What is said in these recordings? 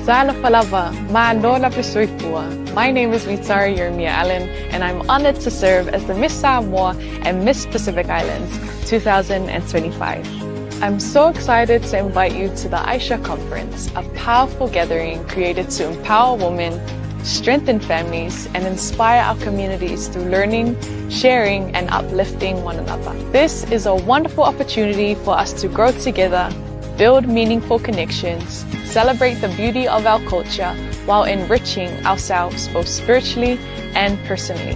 Talofa lava, malo lava le soifua. My name is Litara Yeremia Allen and I'm honored to serve as the Miss Samoa and Miss Pacific Islands 2025. I'm so excited to invite you to the Aisha Conference, a powerful gathering created to empower women, strengthen families, and inspire our communities through learning, sharing, and uplifting one another. This is a wonderful opportunity for us to grow together, build meaningful connections, celebrate the beauty of our culture while enriching ourselves both spiritually and personally.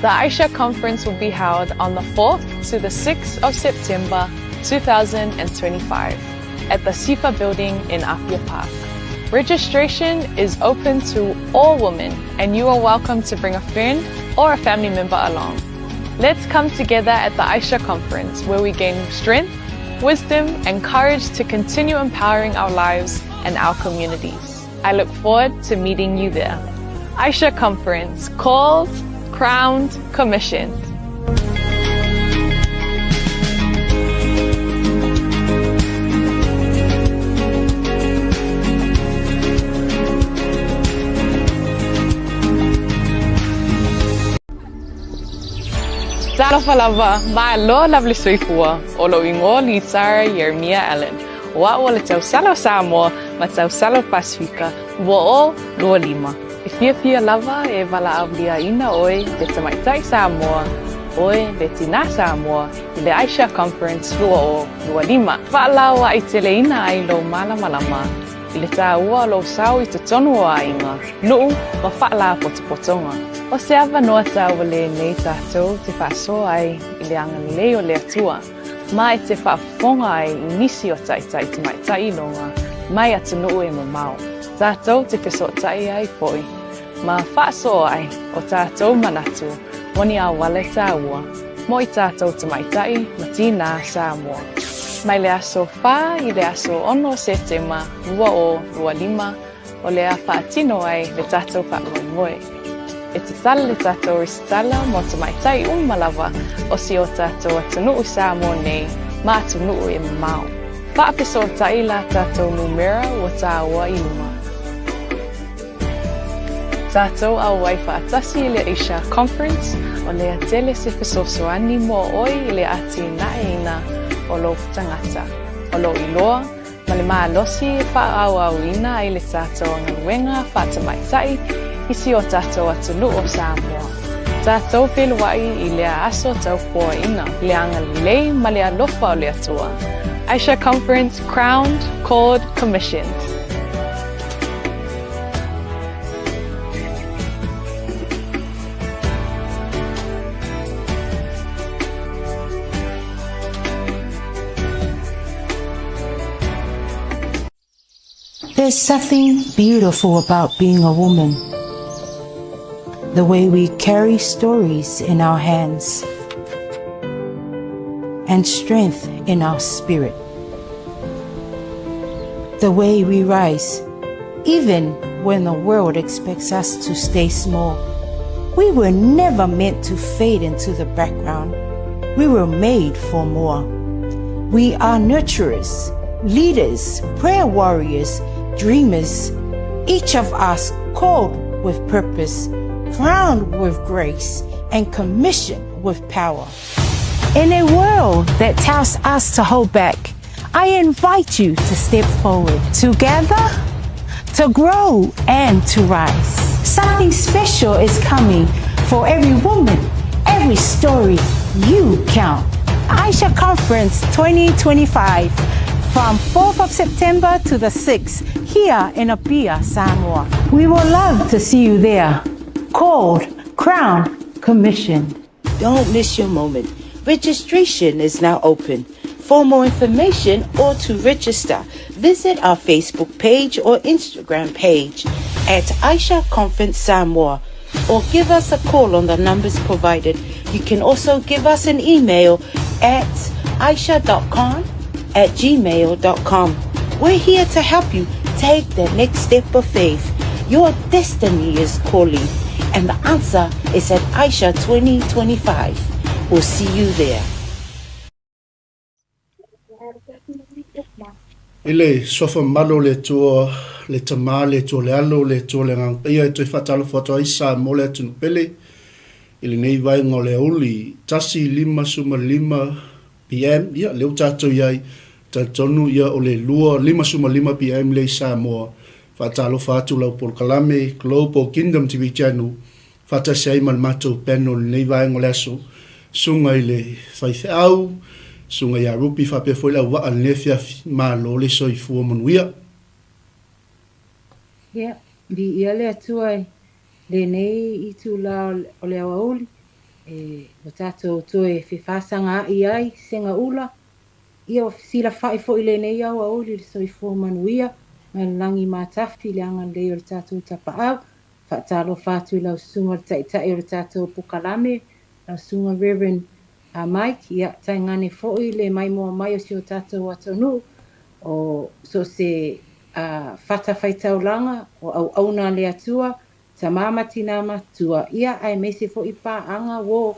The Aisha Conference will be held on the 4th to the 6th of September 2025 at the SIFA building in Apia Park. Registration is open to all women and you are welcome to bring a friend or a family member along. Let's come together at the Aisha Conference where we gain strength, wisdom and courage to continue empowering our lives and our communities. I look forward to meeting you there. Aisha Conference, called, crowned, commissioned. Talofa lava, malo lava le soifua, o lou igoa o Lisa Yeremia Allen. O au o le tausala o Samoa ma tausala o Pasifika 2025. E fiafia lava e valaauliaina ʻoe le tamaitai Samoa, ʻoe le tinā Samoa i le Aisha Conference 2025. Faalauaiteleina ai lou malamalama i le tāua o lou sao i totonu o aiga, nuu ma faalapotopotoga. O se avanoa tāua lenei tātou te faasoa ai i le agalelei o le Atua, ma e te faafofoga ai i nisi o taitai tamaitai iloga mai atunuu e mamao. Tātou te fesootai ai foi, ma faasoa ai o tātou manatu moni auale tāua mo i tātou tamaitai ma tinā Samoa. Mai le aso 4 i le aso 6 o Setema 2025, o le a faatino ai le tatou faamoemoe. E tatala le tatou resitala mo tamaitai uma lava o si o tatou atunuu Samoa nei ma atunuu e mamao. Faafesootai la tatou numera ua tāua i luga. Tatou auai faatasi i le Asia Conference, o lea tele se fesoasoani mo ʻoe i le atinaeina o lou tagata, o lou iloa, ma le malosi e faaauauina ai le tatou galuega faatamaitai i si o tatou atunuu o Samoa. Tatou feiloai i lea aso taufoaina, le agalelei ma le alofa o le Atua. Aisha Conference Crowned, Called, Commissioned. There's something beautiful about being a woman. The way we carry stories in our hands and strength in our spirit. The way we rise, even when the world expects us to stay small. We were never meant to fade into the background. We were made for more. We are nurturers, leaders, prayer warriors, dreamers, each of us called with purpose, crowned with grace, and commissioned with power. In a world that tells us to hold back, I invite you to step forward together, to grow and to rise. Something special is coming for every woman, every story you count. Aisha Conference 2025 from 4th of September to the 6th here in Apia, Samoa. We will love to see you there. Called, crowned, commissioned. Don't miss your moment. Registration is now open. For more information or to register, visit our Facebook page or Instagram page at Aisha Conference Samoa or give us a call on the numbers provided. You can also give us an email at aisha.con at gmail.com. We're here to help you take the next step of faith. Your destiny is calling, and the answer is at Aisha 2025. We'll see you there. I le suafa mamalu o le Atua le Tama, le Atua le Alo, le Atua le Agaga Paia e toe faatalofa atu ai Samoa le atunuu pele i lenei vaega o le aoauli 1:55 PM, ia lea ua tatou i ai, talitonu ia o le 2:55 PM lea i Samoa. Faatalofa atu lau polokalame Global Kingdom TV Channel faatasi ai ma le matou panel i lenei vaega o le aso, Susuga i le Faifeau, Susuga ia Ruby faapea foi le auvaa i lenei afiafi. Malo le soifua manuia. Ia, viia le Atua i lenei itula o le aoauli, e ua tatou toe fefasagaa'i ai segaula, ia ua fesilafai foi i lenei aoauli i le soifua manuia ma le lagi matafi i le agalelei o le tatou Tapaau. Faatalofa atu i lau susuga le Taitai o le tatou Pokalame, lau susuga Rev. Mike, ia tainane foi le maimoa mai o si o tatou atunuu, o so o se fatafaitaulaga, o auauna a le Atua, tama ma tinā matutua, ia aemaise foi paaga uo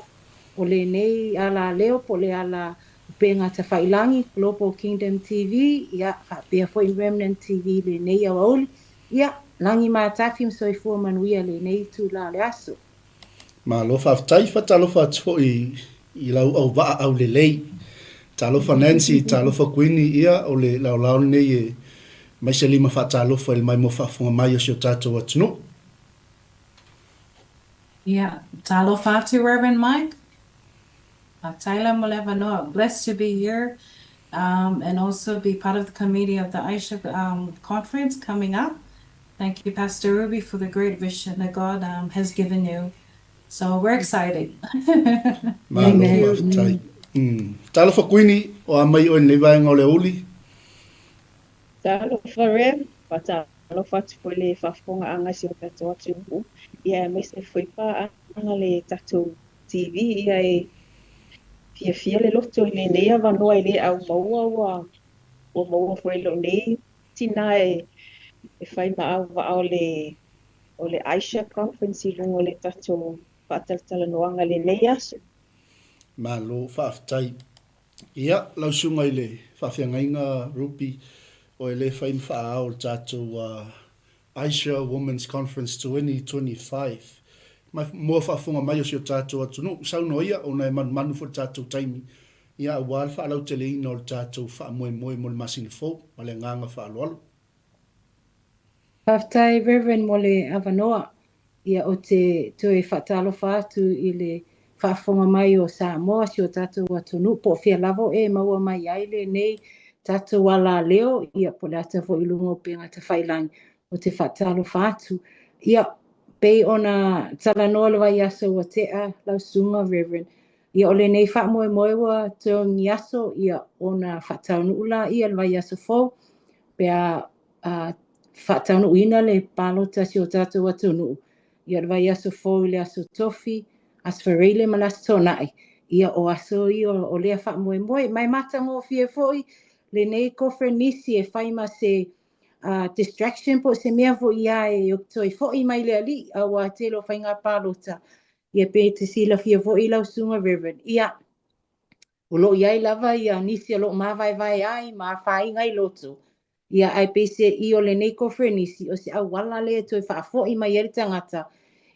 o lenei alaleo po o le ala upega tafailagi, Global Kingdom TV, ia faapea foi Remnant TV i lenei aoauli. Ia, lagi matafi ma soifua manuia lenei itula o le aso. Malo faafetai, faatalofa atu foi i lau auvaa aulelei. Talofa Nancy, talofa Kuini, ia o le laolao lenei e mai se lima faatalofa i le maimoa faafofoga mai o si o tatou atunuu. Ia, talofa atu Reverend Mike. Taylor mo le avanoa. Blessed to be here and also be part of the committee of the Aisha conference coming up. Thank you, Pastor Ruby, for the great vision that God has given you. So we're excited. Malo, faafetai. Talofa Kuini, o a mai oe i lenei vaega o le aoauli? Talofa Rev, faatalofa atu foi i le faafofogaaga i si o tatou atunuu, ia aemaise foi paaga le tatou TV, ia e fiafia le loto i lenei avanoa e le au maua ua ua maua foi e lou nei tinā e e fai ma auvaa o le o le Aisha Conference i luga o le tatou faatalatalanoaga i lenei aso. Malo faafetai. Ia, lau susuga i le faafeagaiga Ruby, o e le fai ma faaao o le tatou Asia Women's Conference 2025. Ma moa faafofoga mai o si o tatou atunuu, saunoa ia ona e manumanu foi le tatou taimi, ia aua le faalauteleina o le tatou faamoemoe mo le masina fou. Ma le agaga faaaloalo. Faafetai Reverend mo le avanoa. Ia ou te toe faatalofa atu i le faafofoga mai o Samoa, si o tatou atunuu, po o fea lava o e maua mai ai lenei tatou alaleo, ia po o le ata foi i luga o upega tafailagi, ou te faatalofa atu. Ia, pei ona talanoa le vaiaso ua tea lau susuga Reverend, ia o lenei faamoemoe ua togi aso, ia ona faataunuu laia i le vaiaso fou, pe a faataunuuina le palota a si o tatou atunuu, ia o le vaiaso fou i le Aso Tofi, Aso Faraile ma le Aso Toonai, ia o aso ia o lea faamoemoe. Ma e matagofie foi lenei koferenisi e fai ma se distraction po o se mea foi ia e toe foi mai le Alii aua tele o faiga palota, ia pe te silafia foi lau susuga Reverend, ia o lo o i ai lava ia nisi o lo o mavaevae ai ma afaina ai loto, ia ae peiseai o lenei koferenisi o se auala lea e toe faafoi mai ai le tagata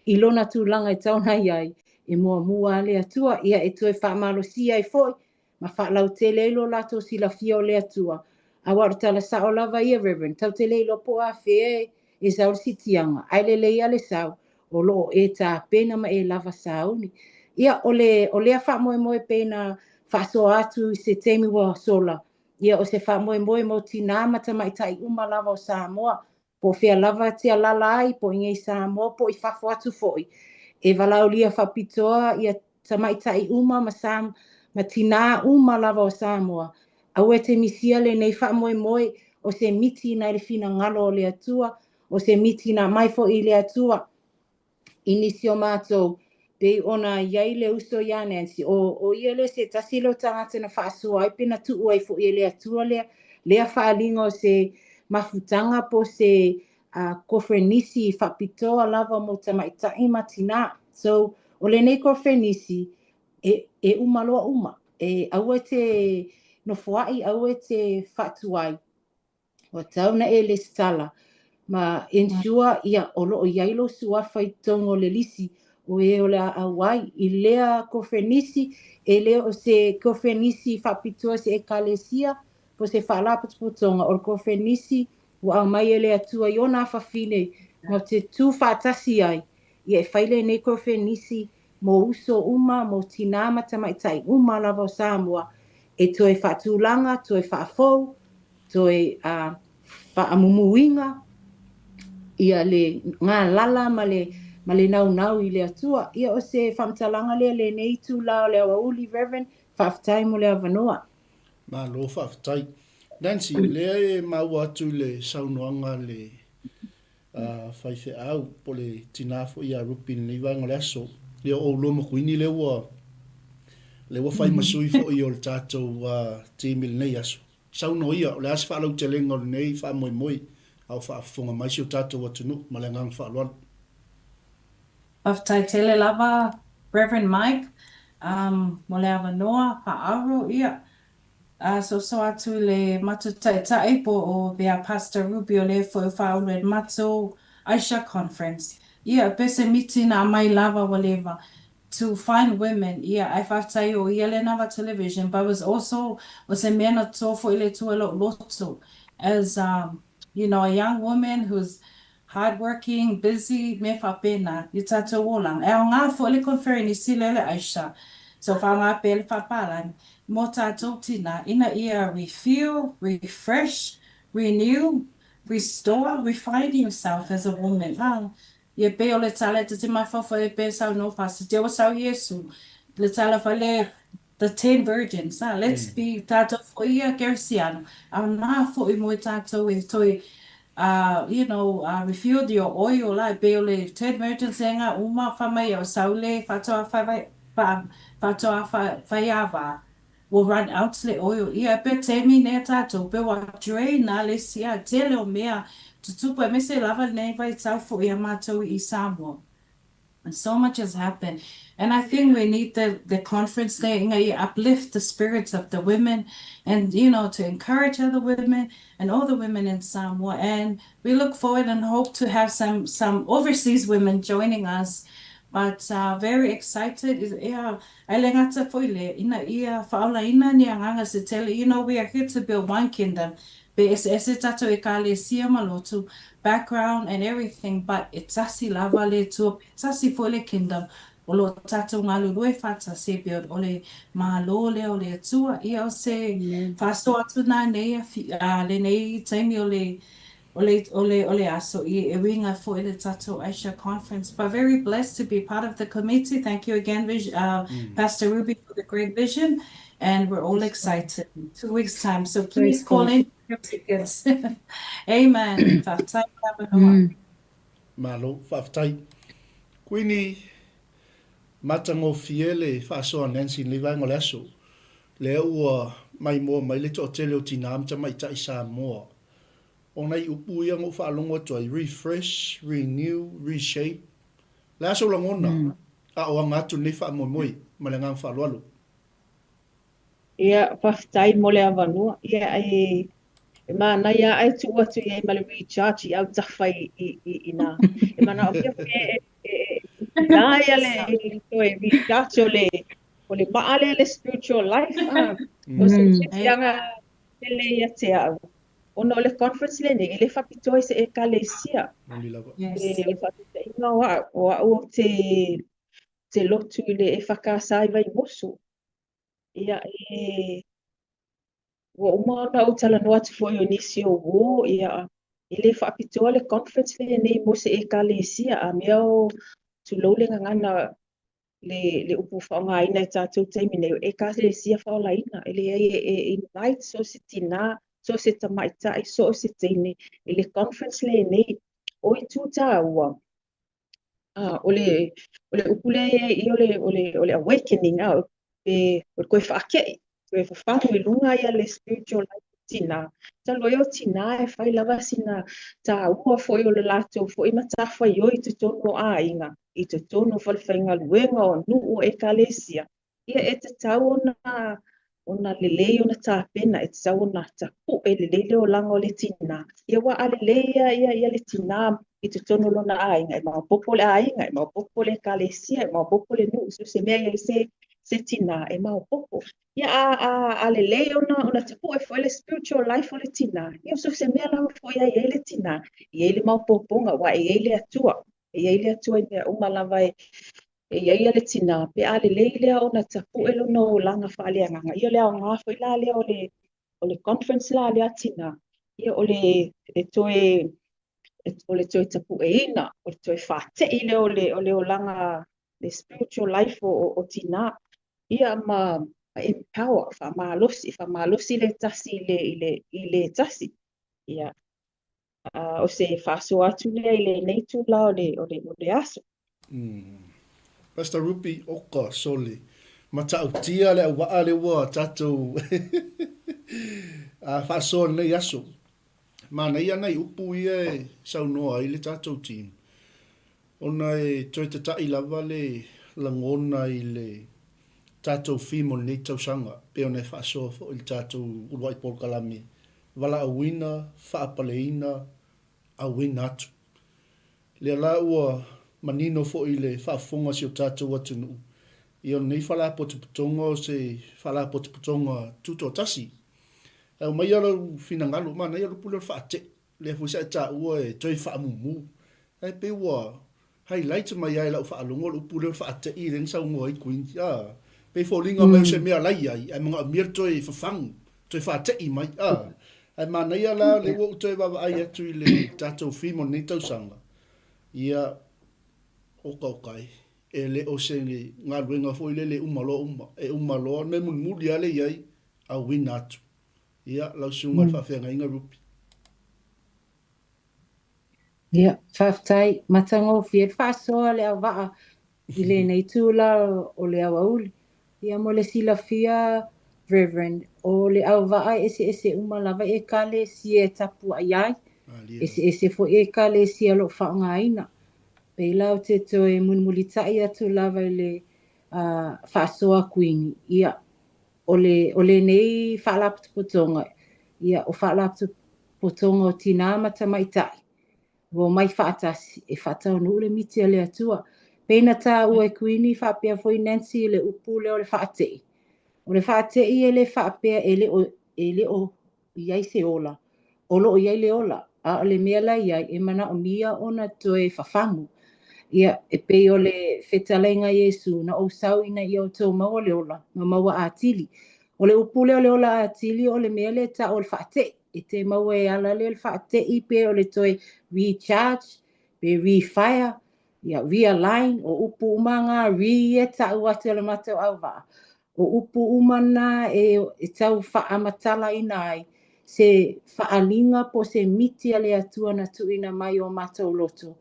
i lona tulaga e tatau ona i ai, e muamua a le Atua, ia e toe faamalosia ai foi ma faalautele ai lo latou silafia o le Atua. Aua o le tala sao lava ia Reverend, tatou te le iloa po o afea e sau le siitiaga, ae lelei lava le sau, o lo o e tapena ma e lava sauni. Ia, o le, o lea faamoemoe pei na faasoa atu i se taimi ua sola, ia o se faamoemoe mo tinā ma tamaitai uma lava o Samoa, po o fea lava te alaala ai, po o i inei i Samoa po o i fafo atu foi, e valaaulia faapitoa ia tamaitai uma ma sa, ma tinā uma lava o Samoa, aua e te misia lenei faamoemoe o se miti nai le finagalo o le Atua, O se miti na aumai foi i le Atua i nisi o matou, pei ona i ai le uso ia Nancy, o, o ia lea se tasi lea o tagata na faasoa ai pe na tuu ai foi e le Atua lea, lea faaaliga o se mafutaga po o se uh, koferenisi faapitoa lava mo tamaitai ma tinā. So, o lenei koferenisi, e, e uma loa uma. E aua e te nofoai, aua e te faatuai. Ua tatau ona e lesitala. ma ensure ia o lo o i ai lou suafa i totonu o le lisi o e o le a auai i lea kofenisi, e le o se kofenisi faapitoa se ekalesia po se faalapotopotoga, o le kofenisi ua aumai e le Atua i ona afafine ma te tu faatasi ai ia e fai lenei kofenisi mo uso uma, mo tinā ma tamaitai uma lava o Samoa e toe faatulaga, toe faafou, toe faamumuina ia le galala ma le ma le naunau i le Atua. Ia o se faamatalaga lea lenei itula o le aoauli, Reverend, faafetai mo le avanoa. Malo faafetai. Nancy, lea e maua atu i le saunoaga a le faifeau po o le tina foi ia Rupi i lenei vaega o le aso, ia o oulua ma Kuini lea ua lea ua fai ma sui foi o le tatou team i lenei aso. Saunoa ia, o le a se faalautelega o lenei faamoemoe a o faafofoga mai si o tatou atunuu? Ma le agaga faaaloalo. Faafetai tele lava Reverend Mike mo le avanoa faaaro ia soso atu i le matou taitai po o ia Pastor Ruby o lea foi o faaulu e le matou Aisha Conference. Ia pe se miti na aumai lava ua leva to find women ia ae faafetai o ia lea na avatu le vision but was also o se mea na to foi le Atua i lou loto as you know a young woman who's hard working, busy, mea faapena i o tatou olaga. E aoga foi le conferenisi lea le Aisha so faaaoga pea le faapalagi mo tatou tina ina ia refuel, refresh, renew, restore, refine yourself as a woman. Ia pei o le tala e ta te mafaufau ai pea saunoa Pastor Te ua sau Iesu le tala foi le the ten virgins a let's be tatou foi ia kerisiano a na foi mo e tatou e toe you know refuel your oil la e pei o le ten virgins e nga uma fa mai o sau le faatoa fai faatoa fai ava Ua run out le oil ia pe taimi nei a tatou pe ua drain a le isi a tele o mea tutupu aemaise lava lenei vaitau foi ia matou i Samoa and so much has happened and I think we need the the conference there ina ia uplift the spirits of the women and you know to encourage other women and all the women in Samoa and we look forward and hope to have some some overseas women joining us but very excited ia Ae le gata foi lea, ina ia faaolaina ni agaga se tele, you know, we are here to build one kingdom, pe eseese tatou ekalesia ma lotu, background and everything, but e tasi lava le Atua, pe tasi foi le kingdom o lo o tatou galulue faatasi e build, o le Malo lea o le Atua. Ia o se faasoa atu nanei a lenei taimi o le O le, o le, o le aso i e uiga foi le tatou Asia Conference. But very blessed to be part of the committee. Thank you again, Pastor Ruby, for the great vision. And we're all excited. 2 weeks' time. So please call in your tickets. Amen. Faafetai mo le avanoa. Malo, faafetai. Kuini, matagofie le faasoa Nancy i lenei vaega o le aso. Lea ua maimoa mai le toatele o tinā ma tamaitai Samoa. O nai upu ia na ou faalogo atu ai, refresh, renew, reshape. O le a sou lagona a o aga atu lenei faamoemoe ma le agaga faaaloalo? Ia, faafetai mo le avanoa. Ia, e, e manaia ae tuu atu i ai ma le recharge i autafa i, i, i, inā. E manaomia foi e, e, e, e nā ia le, le toe recharge o le, o le maa lea le spiritual life. Ah. O se fiafiaga tele ia te au. Ona o le conference lenei, e le faapitoa i se ekalesia. Moni lava. Yes. E, o le faataitaiga o au, o au o te, te lotu i le EFKS i Vaimoso. Ia, e, ua uma ona ou talanoa atu foi o nisi o uō, ia, e le faapitoa le conference lenei mo se ekalesia, a mea o tulou le gagana le, le upu faaaogaina i tatou taimi nei, o Ekalesia Faolaina, e leai e, e invite so o se tinā, so o se tamaitai, so o se teine i le conference lenei. O itu tāua, ah, o le, o le upu lea e i o le, o le, o le awakening, ah, e, o le koe whaakei, Toe fafagu i luga ia le spiritual life o tinā. Talu ai o tinā e whai lava sina tāua foi o le latou foi matawhaioi i totonu o āiga, i totonu o falefaigaluega o nuu o ekalesia. Ia e tatau ona ona lelei ona tapena, e tatau ona tapu'e lelei le olaga o le tinā. Ia aua a lelei ia, ia, ia le tinā i totonu o lona aiga, e maopoopo le aiga, e maopoopo le ekalesia, e maopoopo le nuu, so o se mea e i ai se, se tinā, e maopoopo. Ia a, a, a lelei ona, ona tapu'e foi le spiritual life o le tinā, ia so o se mea lava foi e i ai le tinā, e i ai le maopoopoga, aua e i ai le Atua, e i ai le Atua i mea uma lava e, E i ai ia le tinā, pe a lelei lea ona tapue lona olaga faaleagaga, ia o le aoga foi la lea o le, o le conference la lea a tinā, ia o le e toe, o le toe tapueina, o le toe faate'i lea o le, o le olaga, le spiritual life o, o, o tinā, ia ma, ma empower, faamalosi, faamalosi le tasi i le, i le, i le tasi. Ia, o se faasoa atu lea i lenei itula o le, o le, o le aso. Pastor Rupi, Oka, sole. Matautia le auvaa lea ua tatou faasoa i lenei aso. Manaia nai upu ia e saunoa ai le tatou team, ona e toe tata'i lava le lagona i le tatou theme o lenei tausaga, pei ona e faasoa foi i le tatou uluai polokalame valaauina, faapaleina, auina atu. Lea la ua manino foi i le faafofoga a si o tatou atunuu, ia o lenei Faalapotopotoga o se Faalapotopotoga Tutoatasi. E aumaia lou finagalo, manaia le upu lea o le faate'i, lea foi sa e taua e toe faamumu. Ae pei ua highlight mai lava i lau faalogo le upu lea o le faate'i lea na saunoa ai Queen. A, pei e foliga mai o se mea la i ai, ae manaomia le toe fafagu, toe faate'i mai. A, ae manaia la lea ua ou toe vaavaai atu i le tatou theme o lenei tausaga, ia, oka oka e, e le o se galuega foi lele e uma loa uma. E uma loa, o le mea mulimuli lava lea e i ai, auina atu. Ia, lau susuga i le faafeagaiga Ruby. Ia, faafetai. Matagofie le faasoa a le auvaa i lenei itula o le aoauli. Ia mo le silafia Reverend, o le auvaa e eseese uma lava Ekalesia e tapuai ai, eseese foi Ekalesia o lo o faaaogaina. Pei la ou te toe mulimulitai atu lava i le faasoa a Kuini, ia, o le, o lenei faalapotopotoga, ia, o faalapotopotoga o tinā ma tamaitai, ua omai faatasi e faataunuu le miti a le Atua. Pei na taua e Kuini faapea foi Nancy i le upu lea o le faate'i. O le faate'i e le faapea e le o, e le o i ai se ola, o lo o i ai le ola, a o le mea la i ai, e manaomia ona toe fafagu. Ia, e pei o le fetalaiga a Iesu, na ou sau ina ia outou maua le ola, ma maua atili. O le upu lea o le ola atili, o le mea lea e tau o le faate'i. E te maua e ala lea le faate'i pe o le toe recharge, pe refire, ia, realign, o upu uma na, re ia tau atu e le matou auvaa. O upu uma na e, e tau faamatalaina ai se faaaliga po o se miti a le Atua na tuuina mai i o matou loto,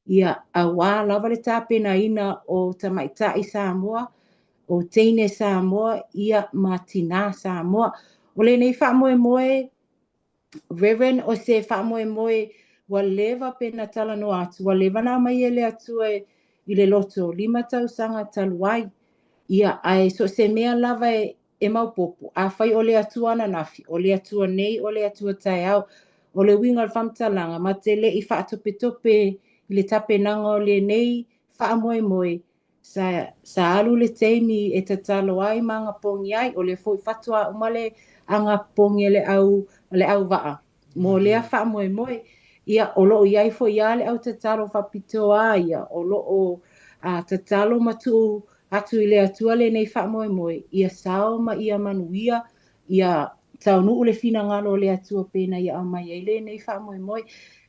ia, auā lava le tapenaina o tamaitai Samoa, o teine Samoa, ia, ma tinā Samoa. O lenei faamoemoe, Reverend, o se faamoemoe ua leva pe na talanoa atu, ua leva na aumai e le Atua i le loto, lima tausaga talu ai. Ia, ae so o se mea lava e, e maopoopo, afai o le Atua ananafi, o le Atua nei, o le Atua taeao, o le uiga o le faamatalaga, ma te le i faatopetope i le tapenaga o lenei faamoemoe, Sa, sa alu le taimi e tatalo ai ma agapogi ai, o lea foi faatoa uma le agapogi a le au, a le auvaa mo lea faamoemoe. Ia, o lo o i ai foi lava le au tatalo faapitoa ia, o lo o a, tatalo ma tuu atu i le Atua lenei faamoemoe, ia sao ma ia manuia, ia taunuu le finagalo o le Atua pei ona ia aumai ai lenei faamoemoe.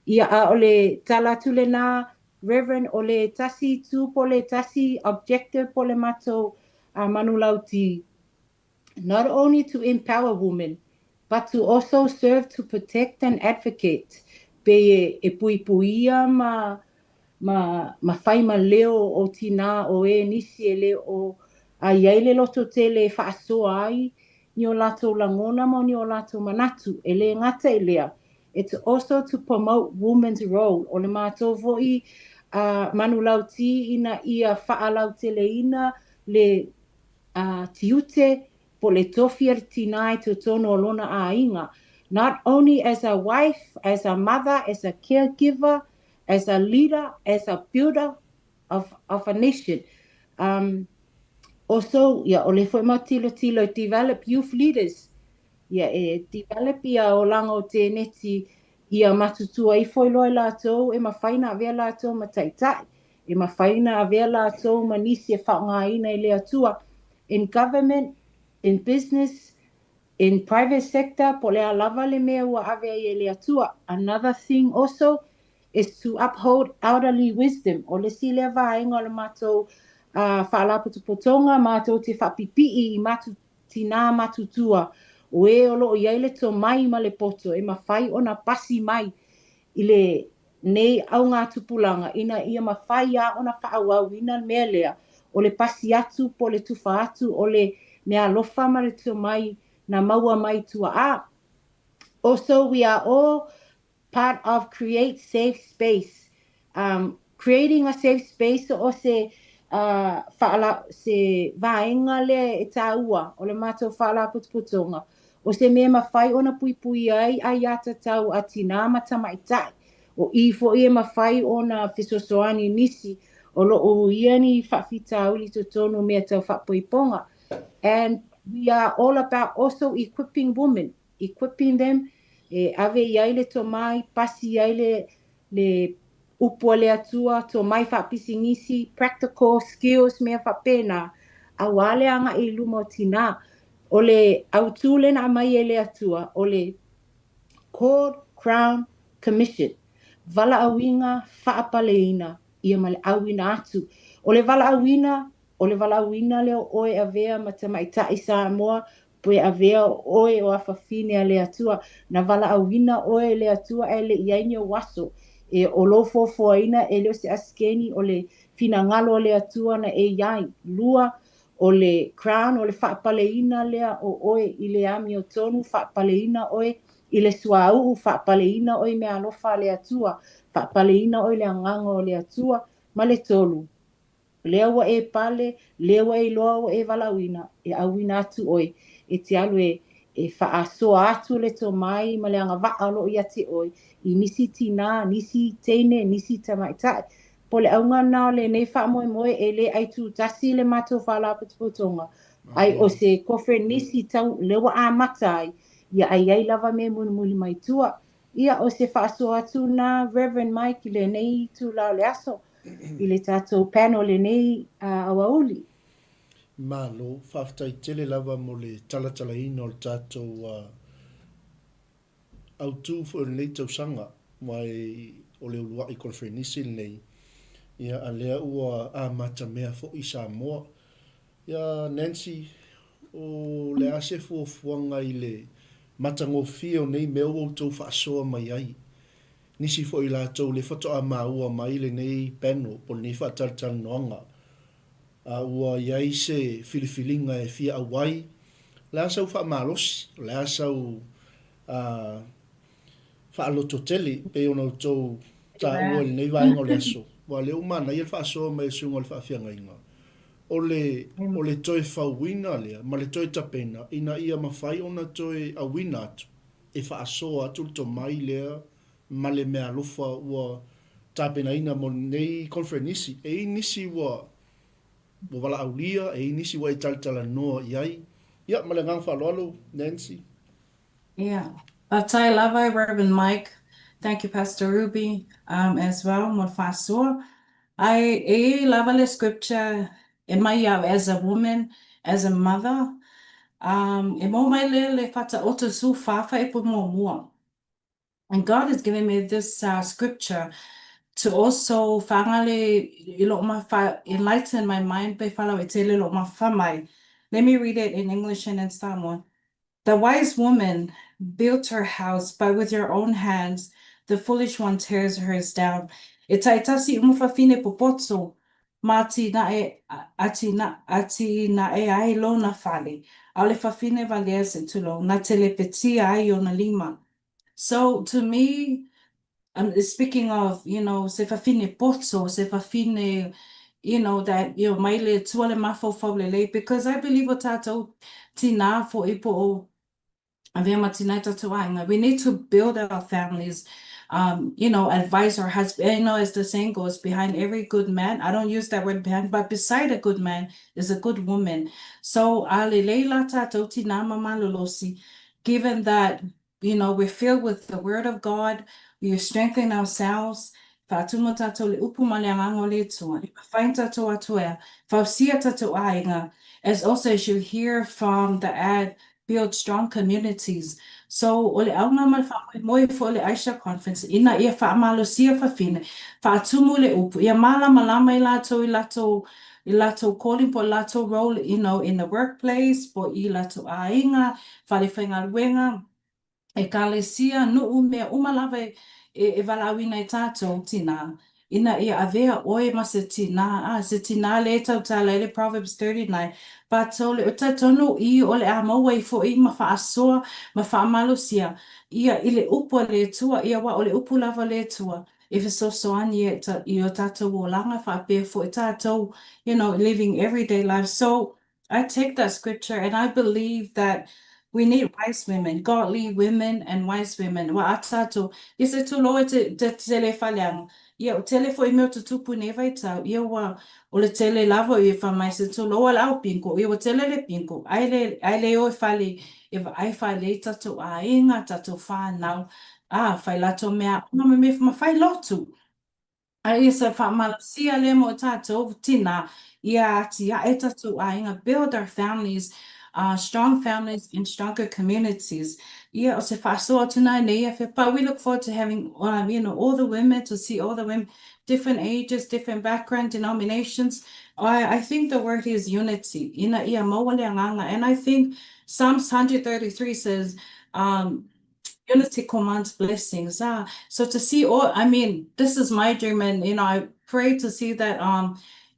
Ia, a o le tala atu lena Reverend, o le tasi itu po o le tasi objective po o le matou manulauti, not only to empower women, but to also serve to protect and advocate, pei e puipuia ma ma ma fai ma leo o tinā o ē nisi e le o a i ai le lototele e faasoa ai ni o latou lagona ma ni o latou manatu. E le gata i lea, It's also to promote women's role, o le matou foi manulauti ina ia faalauteleina le tiute Po o le tofi a le tinā i totonu o lona aiga, not only as a wife, as a mother, as a caregiver, as a leader, as a builder of of a nation. Um, also, ia, o lea foi matou te tilotilo e develop youth leaders, ia, e develop ia olaga o teneti ia matutua ifo i loa i latou e mafai ona avea latou ma taitai, e mafai ona avea latou ma nisi e faaaogaina e le Atua in government, in business, in private sector, po o le a lava le mea ua ave ai e le Atua. Another thing also is to uphold elderly wisdom. O le isi lea vaega o le matou faalapotopotoga, matou te faapipii i matu, tinā matutua, o e o lo o i ai le tomai ma le poto e mafai ona pasi mai i le nei augatupulaga ina ia mafai lava ona faaauauina le mea lea o le pasi atu po o le tufa atu o le meaalofa ma le tomai na maua mai tuaa. Also we are all part of create safe space um creating a safe space o se uh faala se vaega lea e taua o le matou faalapotopotoga o se mea e mafai ona puipuia ai aiatatau a tinā ma tamaitai o i foi e mafai ona fesoasoani nisi o lo o uia ni faafitauli totonu mea tau faapoipoga and we are all about also equipping women equipping them, e ave i ai le tomai, pasi ai le, le upu a le Atua, tomai faapisinisi, practical skills, mea faapena, aua le agai i luma o tinā. O le autū lea na aumai e le Atua, o le Called, Crown, Commission, valaauina, faapaleina, ia ma le auina atu. O le valaauina, o le valaauina lea o oe e avea ma tamaitai Samoa, Pe avea oe o afafine a le Atua, na valaauina oe e le Atua ae le i ai ni ou aso. E o lou foafoaina e le o se asikeni o le finagalo a le Atua na e i ai. Lua, o le crown, o le faapaleina lea o oe i le amiotonu, faapaleina oe i le suauu, faapaleina oe i meaalofa a le Atua, faapaleina oe i le agaga o le Atua, ma le tolu, Lea ua e pale, lea ua e iloa ua e valaauina, e auina atu oe, e te alu e, e faasoa atu le tomai ma le agavaa o lo o ia te oe, i nisi tinā, nisi teine, nisi tamaitai. Po o le auga lena o lenei faamoemoe e le aitutasi le matou faalapotopotoga, ai o se koferenisi tau lea ua amata ai, ia a i ai lava mea e mulimuli mai tua. Ia, o se faasoa atu lena Reverend Mike i lenei itula o le aso. i le tatou panel lenei aoauli. Malo, faafetai tele lava mo le talatalaina o le tatou autu foi o lenei tausaga, aua o le uluai koneferenisi lenei, ia a lea ua amatamea foi Samoa. Ia Nancy, o le a se fuafuaga i le matagofie o nei mea ua outou faasoa mai ai? Nisi foi latou lea faatoa maua mai lenei panel po o lenei faatalatalanoaga a ua i ai se filifiliga e fia auai, o le a sau faamalosi, o le a sau faalototele pei ona outou taua i lenei vaega o le aso. Aua o lea ua manaia le faasoa mai a le susuga o le faafeagaiga, o le, o le toe fauina lea ma le toe tapena ina ia mafai ona toe auina atu e faasoa atu le tomai lea ma le meaalofa ua tapenaina mo lenei koneferenisi. E i ai nisi ua ua valaaulia, e i ai nisi ua e talatalanoa i ai. Ia, ma le agaga faaaloalo, Nancy. Yeah. Faafetai lava Reverend Mike. Thank you Pastor Ruby um, as well mo le faasoa. Ae e i ai lava le scripture e mai au as a woman, as a mother, um, e maua mai lea le Faataoto 14 fuaiupu muamua. And God has given me this uh, scripture to also whangale i loo mafa, enlighten my mind pe whalauetele loo mafa mai. Let me read it in English and in Samoan. The wise woman built her house, but with her own hands the foolish one tears hers down. E taitasi uma fafine popoto, ma atinae, atina, atinae ai lona fale, ʻaʻole fafine walea se tulou, na telepetia ai ona lima. So to me, um, speaking of, you know, se fafine poto, se fafine you know, that you know, mai le Atua le mafaufau lelei because I believe o tātou tinā foi po o avea ma tinā i tātou aiga, we need to build our families, you know, advise our husband, you know, as the saying goes, behind every good man, I don't use that word behind, but beside a good man is a good woman. So, a lelei la tātou tinā ma malolosi, given that you know, we're filled with the word of God, we strengthen ourselves, faatumu tātou le upu ma le agaga o le Atua, e mafai ona tātou atoea, fausia tātou aiga, as also as you hear from the ad, build strong communities. So, o le auga ma le faamoemoe foi o le Aisha Conference, ina ia faamalosia fafine, faatumu le upu, ia malamalama i latou i latou i latou calling po o latou role, you know, in the workplace, po i latou aiga, fale faigaluega, ekalesia, nuu, mea uma lava e, e, e valaauina e tātou tinā. Ina ia avea oe ma se tinā, a, se tinā le tautala i le Proverbs 39, patou le o talitonu i o le a maua ai foi ma faasoa ma faamalosia ia i le upu a le Atua, ia aua o le upu lava a le Atua e fesoasoani ai i o tātou olaga faapea foi tātou, you know, living everyday life. So, I take that scripture and I believe that we need wise women, godly women and wise women. Aua a tātou, ia se tulou e te, te tele faleaga, ia o tele foi mea o tutupu i nei vaitau, ia ua o le tele lava ia fai mai se tulou a le au pinko, ia ua tele le pinko, ai le, ai le o e fale, e vaai faalelei tātou aiga, tātou whānau, ā, fai latou mea aoga ma mea ma fai lotu. A ia se faamalosia lea mo tātou tinā, ia atiae tātou aiga, build our families, strong families and stronger communities. Ia, o se faasoa atu nā nei afe, but we look forward to having, you know, all the women, to see all the women, different ages, different background, denominations. I, I think the word is unity, ina ia maua le agaga. And I think Psalms 133 says, unity commands blessings. So to see all, I mean, this is my dream, and you know, I pray to see that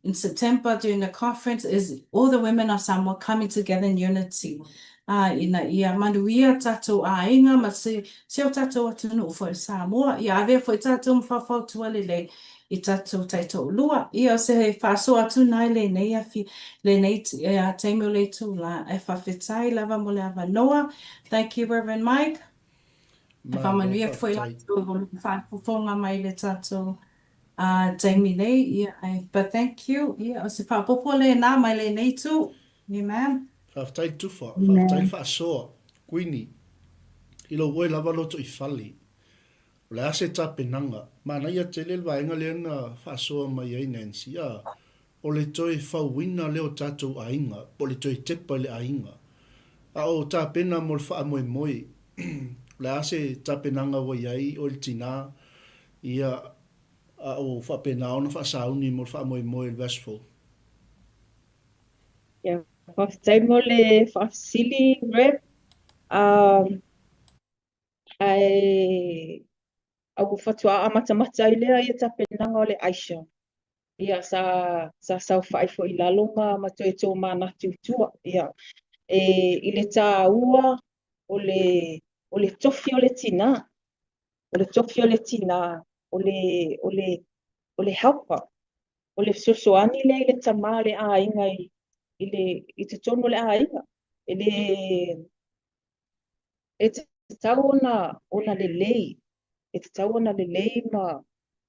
in September during the conference is all the women of Samoa coming together in unity. Ina ia manuia tātou aiga ma se, se o tātou atunuu foi Samoa. Ia avea foi tātou ma faufautua lelei i tātou taitoalua. Ia o se faasoa atu nā i lenei afi, lenei taimi o le itulā. E faafetai lava mo le avanoa. Thank you, Reverend Mike. E Malo, faamanuia foi faafetai. latou o le faafofoga mai le tātou taimi nei. Ia, ai, but thank you. Ia, o se faaopoopo lena mai lenei itu. Amen. Faafetai le tufa, faafetai le faasoa, Kuini, i lou oe lava loto i fale. O le a se tapenaga? Manaia tele le vaega lea na faasoa mai ai Nancy, a, o le toe fauina lea o tatou aiga, po o le toe tepa i le aiga. A o tapena mo le faamoemoe, o le a se tapenaga ua i ai oe le tinā, ia, a o faapena ona faasauni mo le faamoemoe i le vaiaso fou? Ia, faafetai mo le faafesili, Rev. Um, ae a ua faatoa amatamata ai lea ia tapenaga o le Aisha. Ia, sa, sa saofai foi i lalo ma, ma toe tōmanatu i tua. Ia, e, i le tāua o le, o le tofi o le tinā, o le tofi o le tinā, o le, o le, o le helper, o le fesoasoani lea i le tamā o le aiga i, i le, i totonu o le aiga. E le, E tatau ona, ona lelei, e tatau ona lelei ma,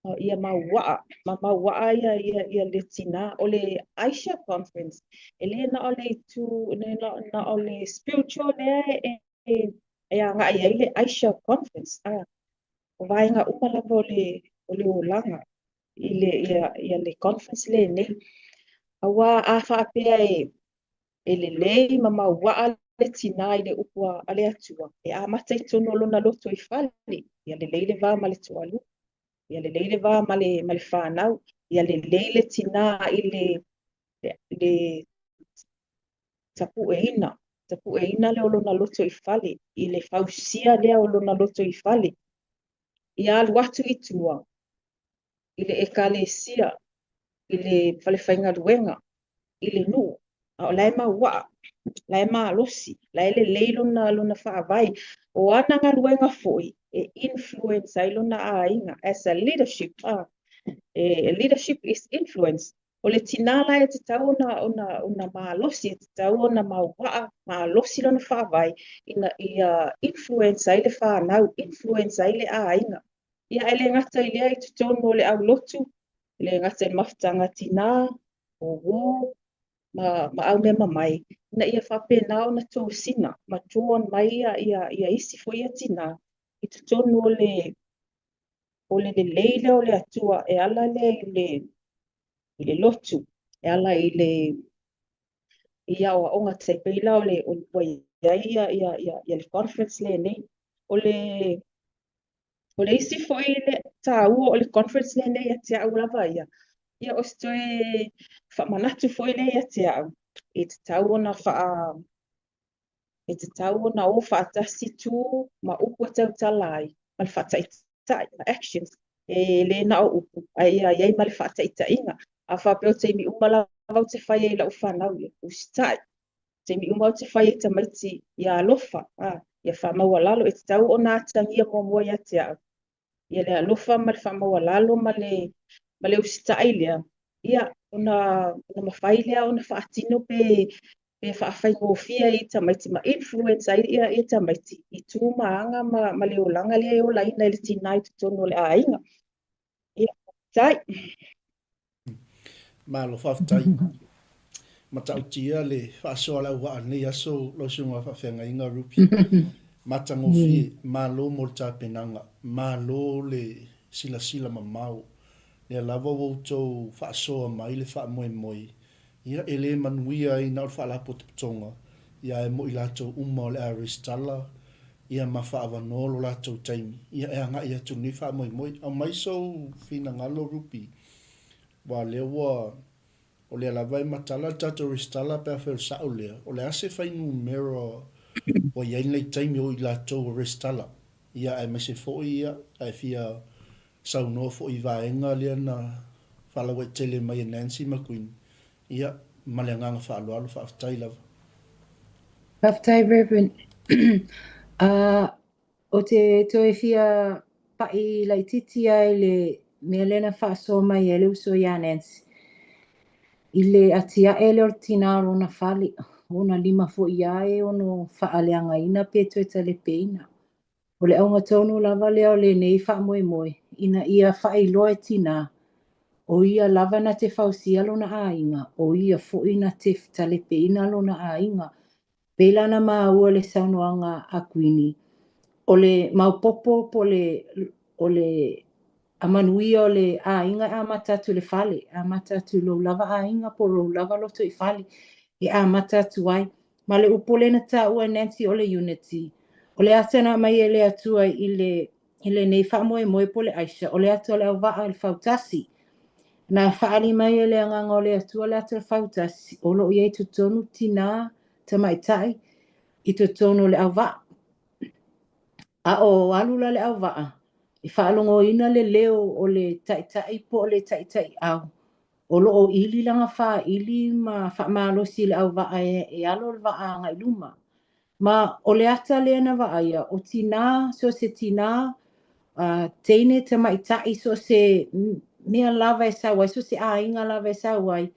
ma ia mauaa, ma mauaa ia, ia, ia le tinā. O le Aisha Conference, e le na o le itu, le na, na o le spiritual lea e, e, e agai ai le Aisha Conference, a, o vaega uma lava o le, o le olaga i le, ia, ia le conference lenei. Aua a faapea e, E lelei ma mauaa le tinā i le upu a le Atua, e amata i totonu o lona loto i fale, ia lelei le va ma le toalua, ia lelei le va ma le, ma le whānau, ia lelei le tinā i le, le, le tapueina, tapueina lea o lona loto i fale, i le fausia lea o lona loto i fale, ia alu atu i tua, i le ekalesia, i le falefaigaluega, i le nuu, a o la e mauaa, la e malosi, la e lelei lona, lona faavae. O ana galuega foi e influence ai lona aiga as a leadership. Ah, e, leadership is influence. O le tinā la e tatau ona, ona, ona malosi, e tatau ona mauaa, malosi lona faavae ina ia influence ai le fanau, influence ai le aiga. Ia e le gata i lea i totonu o le aulotu, e le gata i le mafutaga tinā, o uō, ma, ma aumeamamae, ina ia faapena ona tosina ma drawn mai ia, ia, ia isi foi ia tinā i totonu o le, o le lelei lea o le Atua e ala lea i le, i le lotu, e ala i le i aoaoga tai pei la o le o ua i ai ia, ia, ia, ia le conference lenei. O le, o le isi foi le tāua o le conference lenei ia te au lava ia, ia o se toe faamanatu foi lea ia te au, e tatau ona faa E tatau ona o faatasi tu ma upu e tautala ai, ma le faataitai, ma actions, e le na o upu, ae ia i ai ma le faataitaiga. A faapea o taimi uma lava ou te fai ai i lau fanau, ia usitai. Taimi uma ou te fai ai i tamaiti, ia alofa, a, ia faamaualalo. E tatau ona atagia muamua ia te au, ia le alofa ma le faamaualalo ma le, ma le usitai lea, ia, ona, ona mafai lea ona faatino pe, pe faafaigofie ai i tamaiti ma influence ai ia, ia tamaiti i tu ma aga ma, ma le olaga lea e olaina e le tinā i totonu o le aiga. Ia, faafetai. Malo faafetai. Matautia le faasoa a le auvaa i lenei aso lau susuga faafeagaiga Ruby. Matagofie, malo mo le tapenaga, malo le silasila mamao. Lea lava ua outou faasoa mai le faamoemoe, ia e le manuia ai na o le Faalapotopotoga, ia ae mo i latou uma o le a resitala ia ma faaavanoa lo latou taimi, ia e agai atu i lenei faamoemoe. Aumai sou finagalo Ruby, Aua o lea ua, o lea lava e matala le tatou resitala pe afai o le sao lea, o le a se fuainumera ua i ai lenei taimi o i latou ua resitala, ia aemaise foi ia, a e fia saunoa foi i vaega lea na faalauaitele mai e Nancy ma Queen, ia, ma le agaga faaaloalo, faafetai lava. Faafetai Reverend. Ou te toe fia paʻi laitiiti lava i le mea lea na faasoa mai ai le uso ia Nancy, i le atiae lea o le tinā o lona fale, o ona lima foi ia e ono faaleagaina pe toe talepeina. O le auga tonu lava lea o lenei faamoemoe, ina ia faailoa e tinā, o ia lava na te fausia lona aiga, o ia foi na te talepeina lona aiga. Pei la ona maua le saunoaga a Kuini, o le maopoopo po o le, o le manuia o le aiga e amata atu i le fale, e amata atu i lou lava aiga po o lou lava lotoifale e amata atu ai. Ma le upu lea na taua e Nancy o le unity, o le ata na aumai e le Atua i le i lenei faamoemoe po o le Aisha, o le ata o le auvaa i le fautasi. Na faaali mai e le Agaga o le Atua le ata o le fautasi, o lo o i ai i totonu tinā, tamaitai, i totonu o le auvaa. A o alu la le auvaa, e faalogoina le leo o le taitai po o le taitaiau, o lo o ili lana fāili ma faamalosi i le auvaa e alo le vaa agai i luma. Ma o le ata lea na vaaia, o tinā, so o se tinā, teine, tamaitai, so o se mea lava e sau ai, so o se aiga lava e sau ai,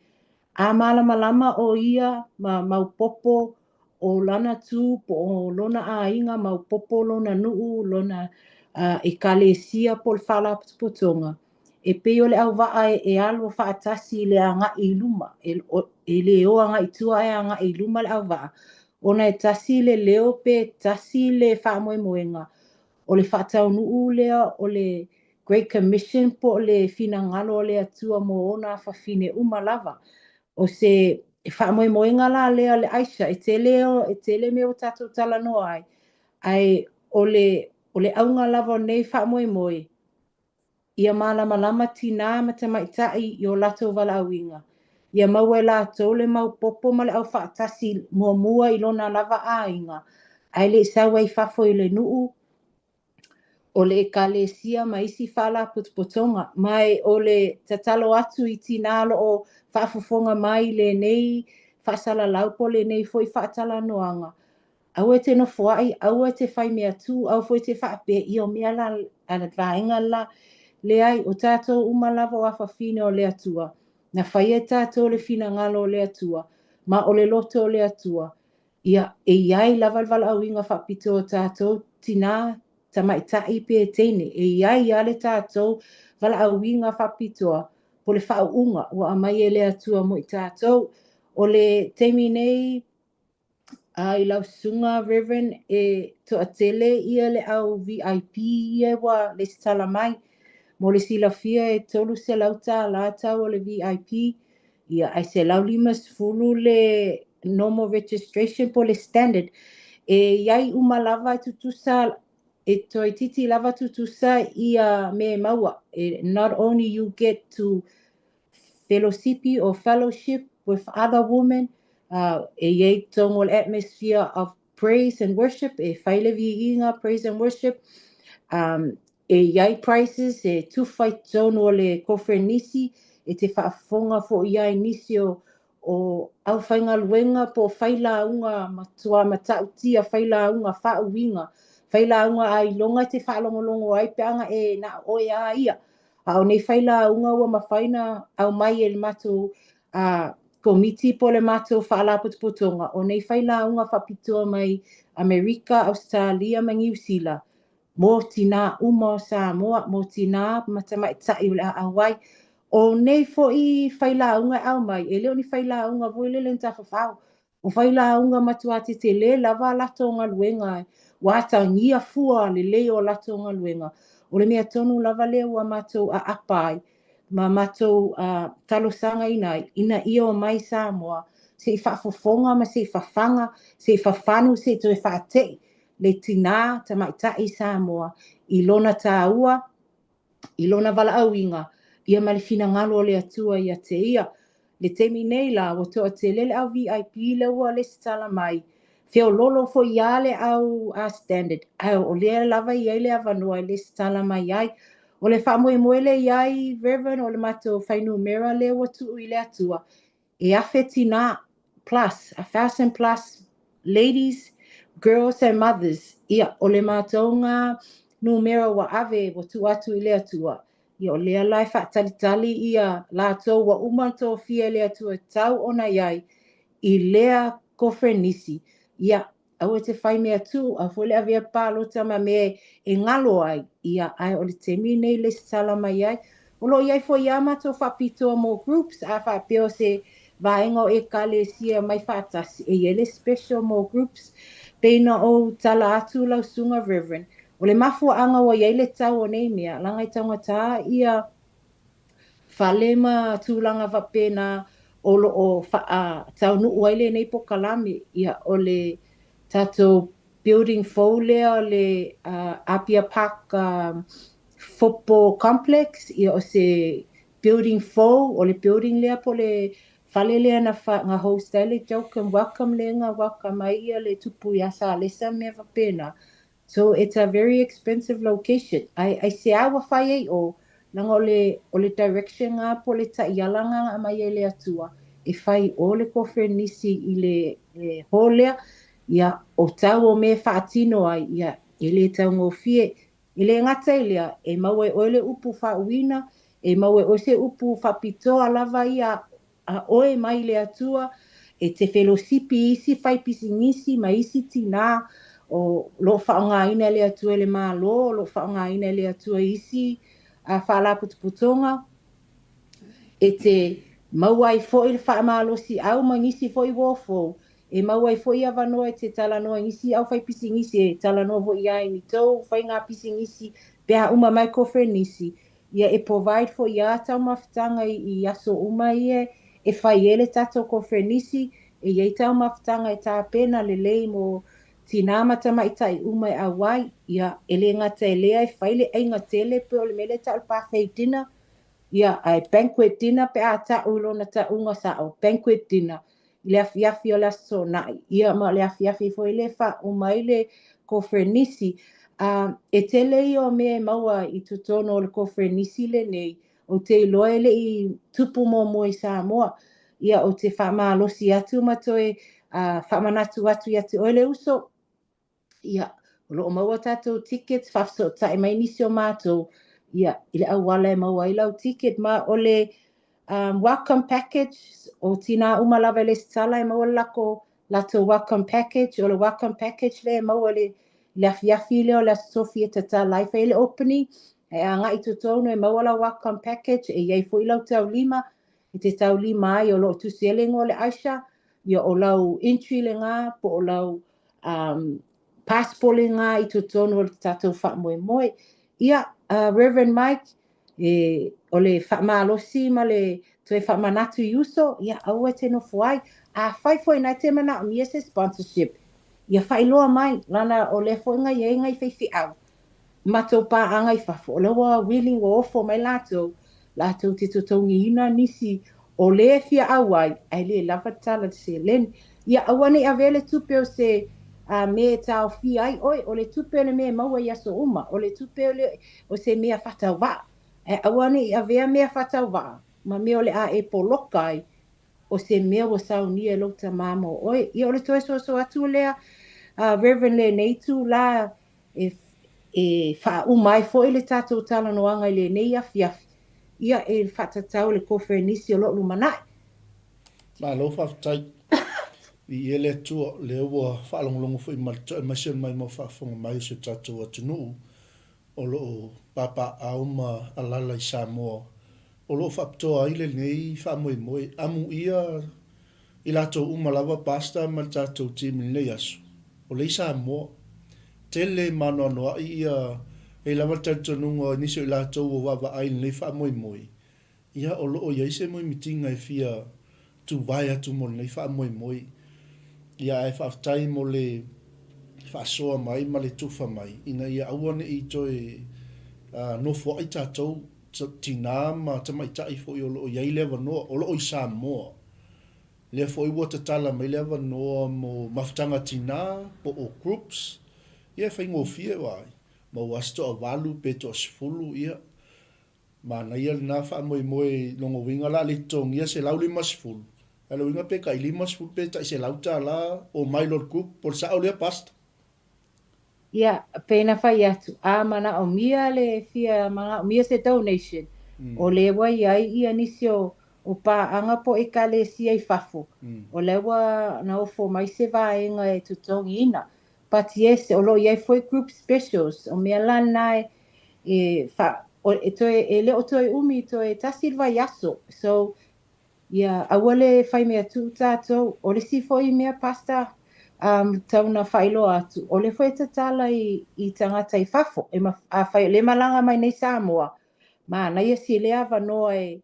a malamalama ʻo ia ma maopopo ʻo lana tū po o lona aiga, maopopo lona nuʻu, lona ʻekalesia po o le faalapotopotoga, e pei o le auvaa e alu faatasi i le agai i luma, e le o agai i tua ae agai i luma le auvaa, ona e tasi le leo pe tasi le faamoemoega, o le faataunuu lea o le Great Commission po o le finagalo o le Atua mo ona afafine uma lava. O se faamoemoega la lea o le Aisha, e tele, e tele mea ua tatou talanoa ai, ae o le, o le auga lava o lenei faamoemoe, Ia malamalama tinā ma tamaitai i o latou valaauina, ia maua e latou le maopoopo ma le aufaatasi muamua i lona lava aiga, ae le i sau ai i fafo i le nuu, o le ekalesia ma isi faalapotopotoga. Ma o le tatalo atu i tinā o lo o faafofoga mai i lenei faasalalau po o lenei foi faatalanoaga, Aua e te nofoai, aua e te fai mea tū, aua foi e te faapea, ia o mea la a le vaega la. Leai, o tatou uma lava o afafine o le Atua. Na faia e tatou le finagalo o le Atua, ma o le loto o le Atua, ia, e i ai lava le valaauina faapitoa o tatou, tinā, tamaitai pe teine, e i ai lava le tatou valaauina faapitoa po o le faauuga ua aumai e le Atua mo i tatou. O le taimi nei, a i lau susuga Reverend, e toatele ia le au VIP ia ua lesitala mai. Mo le silafia e $300 tau o le VIP, ia ae $150 le normal registration po o le standard. E i ai uma lava e tutusa, e toeitiiti lava tutusa ia mea e maua. Not only you get to felosipi or fellowship with other women, e i ai totonu o le atmosphere of praise and worship, e fai le viiga, praise and worship, e i ai prizes, e tufa i totonu o le koferenisi, e te faafofoga foi i ai nisi o o aufaigaluega po o failauga matua matautia, failauga faauiga, failauga ailoga e te faalogologo ai pe ana e na o oe a ia. A o nei failauga ua mafai ona aumai e le matou komiti po o le matou faalapotopotoga, o nei failauga faapitoa mai Amerika, Ausetalia ma Niu Sila, mo tinā uma o Samoa, mo tinā ma tamaitai o le a auai. O nei foi failauga e aumai, e le o ni failauga foi lele na tafafao, O failauga matua tetele lava a latou galuega, ua atagia fua lelei o latou galuega. O le mea tonu lava lea ua matou aapa ai ma matou talosagaina ai, ina ia omai Samoa se i faafofoga ma se i fafaga, se i fafanu, se i toe faate'i le tinā tamaitai Samoa i lona tāua, i lona valaauina, ia ma le finagalo o le Atua ia te ia. Le taimi nei la, ua toatele le au VIP lea ua lesitala mai, feololo foi a le au a Standard, ae o lea lava e i ai le avanoa e lesitala mai ai. O le faamoemoe lea i ai, Reverend, o le matou fuainumera lea ua tuu i le Atua, E 1,000 tinā plus, 1,000 plus ladies, girls and mothers. Ia, o le matou ngā numera ua ave, ua tuu atu i le Atua. Ia, o lea la e faatalitali ia latou ua uma ona tofia e le Atua e tatau ona i ai i lea koferenisi. Ia, Aua e te whai mea tū, aua foi le avea palota ma mea e ngalo ai, ia, ae o le taimi nei lesitala mai ai. O lo o i ai foi ā matou faapitoa mo groups, a faapea o se vaega o Ekalesia mai faatasi, e i ai le special mo groups. Pei na ou tala atu lau susuga Reverend, o le mafuaaga ua i ai le tau o nei mea, leaga e taugata ia fale ma tulaga faapena o lo o faataunuu ai lenei pokalame, ia, o le tatou building fou lea o le Apia Park Football Complex, ia, o se building fou, o le building lea po o le fale lea na, na host ai le Joke and Welcome lea na welcome ai ia le tupu ia Salesa ma mea faapena. So it's a very expensive location. Ae aisea ua fai ai o, leaga o le, o le direction nga po o le taiala nga na aumai e le Atua e fai o le koferenisi i le, le hall lea, ia, o tau o mea e faatino ai, ia, e le taugofie. E le gata i lea, e maua e oe le upu faauuina, e maua e oe se upu faapitoa lava ia a oe mai le Atua e te felosipi i isi faipisinisi ma isi tinā o lo o faaaogaina e le Atua i le Malo, o lo o faaaogaina e le Atua i isi faalapotopotoga, e te maua ai foi le faamalosiau ma nisi foi uo fou, e maua ai foi avanoa e te talanoa i nisi aufaipisinisi, e talanoa foi ai ni tou faiga pisinisi pe a uma mai koferenisi, Ia e provide foi a taumafataga i aso uma ia e fai ai le tatou koferenisi, e i ai taumafataga e tapena lelei mo tinā ma tamaitai uma e auai, ia e le gata i lea e fai le aiga tele pei o le mea lea e tau o le buffet dinner, ia ae banquet dinner pe a tau i lona tauga sao, banquet dinner. i le afiafi o le Aso Toonai, ia ma o le afiafi foi lea e faauma ai le koferenisi. A, e tele ia o mea e maua i totonu o le koferenisi lenei, ou te iloa e le i tupu muamua i Samoa. Ia, ou te faamalosi atu ma toe faamanatu atu ia te oe le uso, ia, o lo o maua tatou tickets, faafesootai mai nisi o matou, ia, i le auala e maua ai lau ticket, ma o le um, welcome package, o tinā uma lava e lesitala e maua le lako, latou welcome package, o le welcome package lea e maua i le, le afiafi lea o le Aso Tofi e tatala ai, fai ai le opening, e agai i totonu e maua lau welcome package, e i ai foi lau taulima, e te taulima ai o lo o tusi ai le igoa o le Aisha, ia o lau entry lena po o lau um, passport lena i totonu o le tatou faamoemoe. Ia, uh, Reverend Mike, e, o le faamalosi ma le toe faamanatu i uso, ia aua e te nofo ai. Afai foi na e te manaomia se sponsorship, ia faailoa mai, lana o lea foi na i ai nai faifeau matou paaga i fafo, o lea ua willing, ua ofo mai latou, latou te totogiina nisi o lea e fia auai, ae le lava tala le seleni. Ia aua ne i avea le tupe o se a mea e taofia ai oe, o le tupe o le mea e maua i aso uma, o le tupe o le o se mea faatauvaa, ae aua ne i avea mea faatauvaa ma mea o le a e poloka ai, o se mea ua saunia e lou tamā mo oe. Ia o le toe soasoa atu lea, uh, Reverend lenei itulā, e, e faauma ai foi le tatou talanoaga i lenei afiafi, ia e faatatau le koferenisi o lo o lumanai. Malo faafetai. Viia le Atua, lea ua faalogologo foi ma le totoa aemaise o le maimoa faafofoga mai o si o tatou atunuu o lo o papaaao ma alala i Samoa o lo o faapitoa ai lenei faamoemoe. Amuia i latou uma lava Pastor ma le tatou team i lenei aso, o lea i Samoa. Tele ma anoanoai ia, e i ai lava le talitonuga o nisi o i latou ua vaavaai i lenei faamoemoe, ia o lo o i ai se moemitiga e fia tuvae atu mo lenei faamoemoe. Ia ae faafetai mo le faasoa mai ma le tufa mai ina ia aua ne i toe nofoai tatou tinā ma tamaitai foi o lo o i ai le avanoa, o lo o i Samoa. Lea foi ua tatala mai le avanoa mo mafutaga tinā po o groups, ia e faigofie vaai, maua lava se toavalu pe toasefulu, ia, manaia lena faamoemoe lona uiga o le a le totogia $150, ae lona uiga pe tai $50 pe tai $100 omai loa i le group, po o le sao lea Pastor? Ia, pei ona fai atu, a manaomia le fia manaomia se donation, o lea ua i ai ia nisi o, o paaga po o ekalesia i fafo, o lea ua na ofo mai se vaega e totogiina. But yes, o lo o i ai foi group specials, o mea la na e, e, fa, o, e, toe, e le o toe umi, toe tasi le vaiaso. So, Ia aua le fai mea tuu tatou. O le isi foi mea Pastor, um, tau na faailoa atu, o le foi e tatala i, i tagata i fafo. E ma, afai o le malaga mai nei Samoa, manaia si lea avanoa e,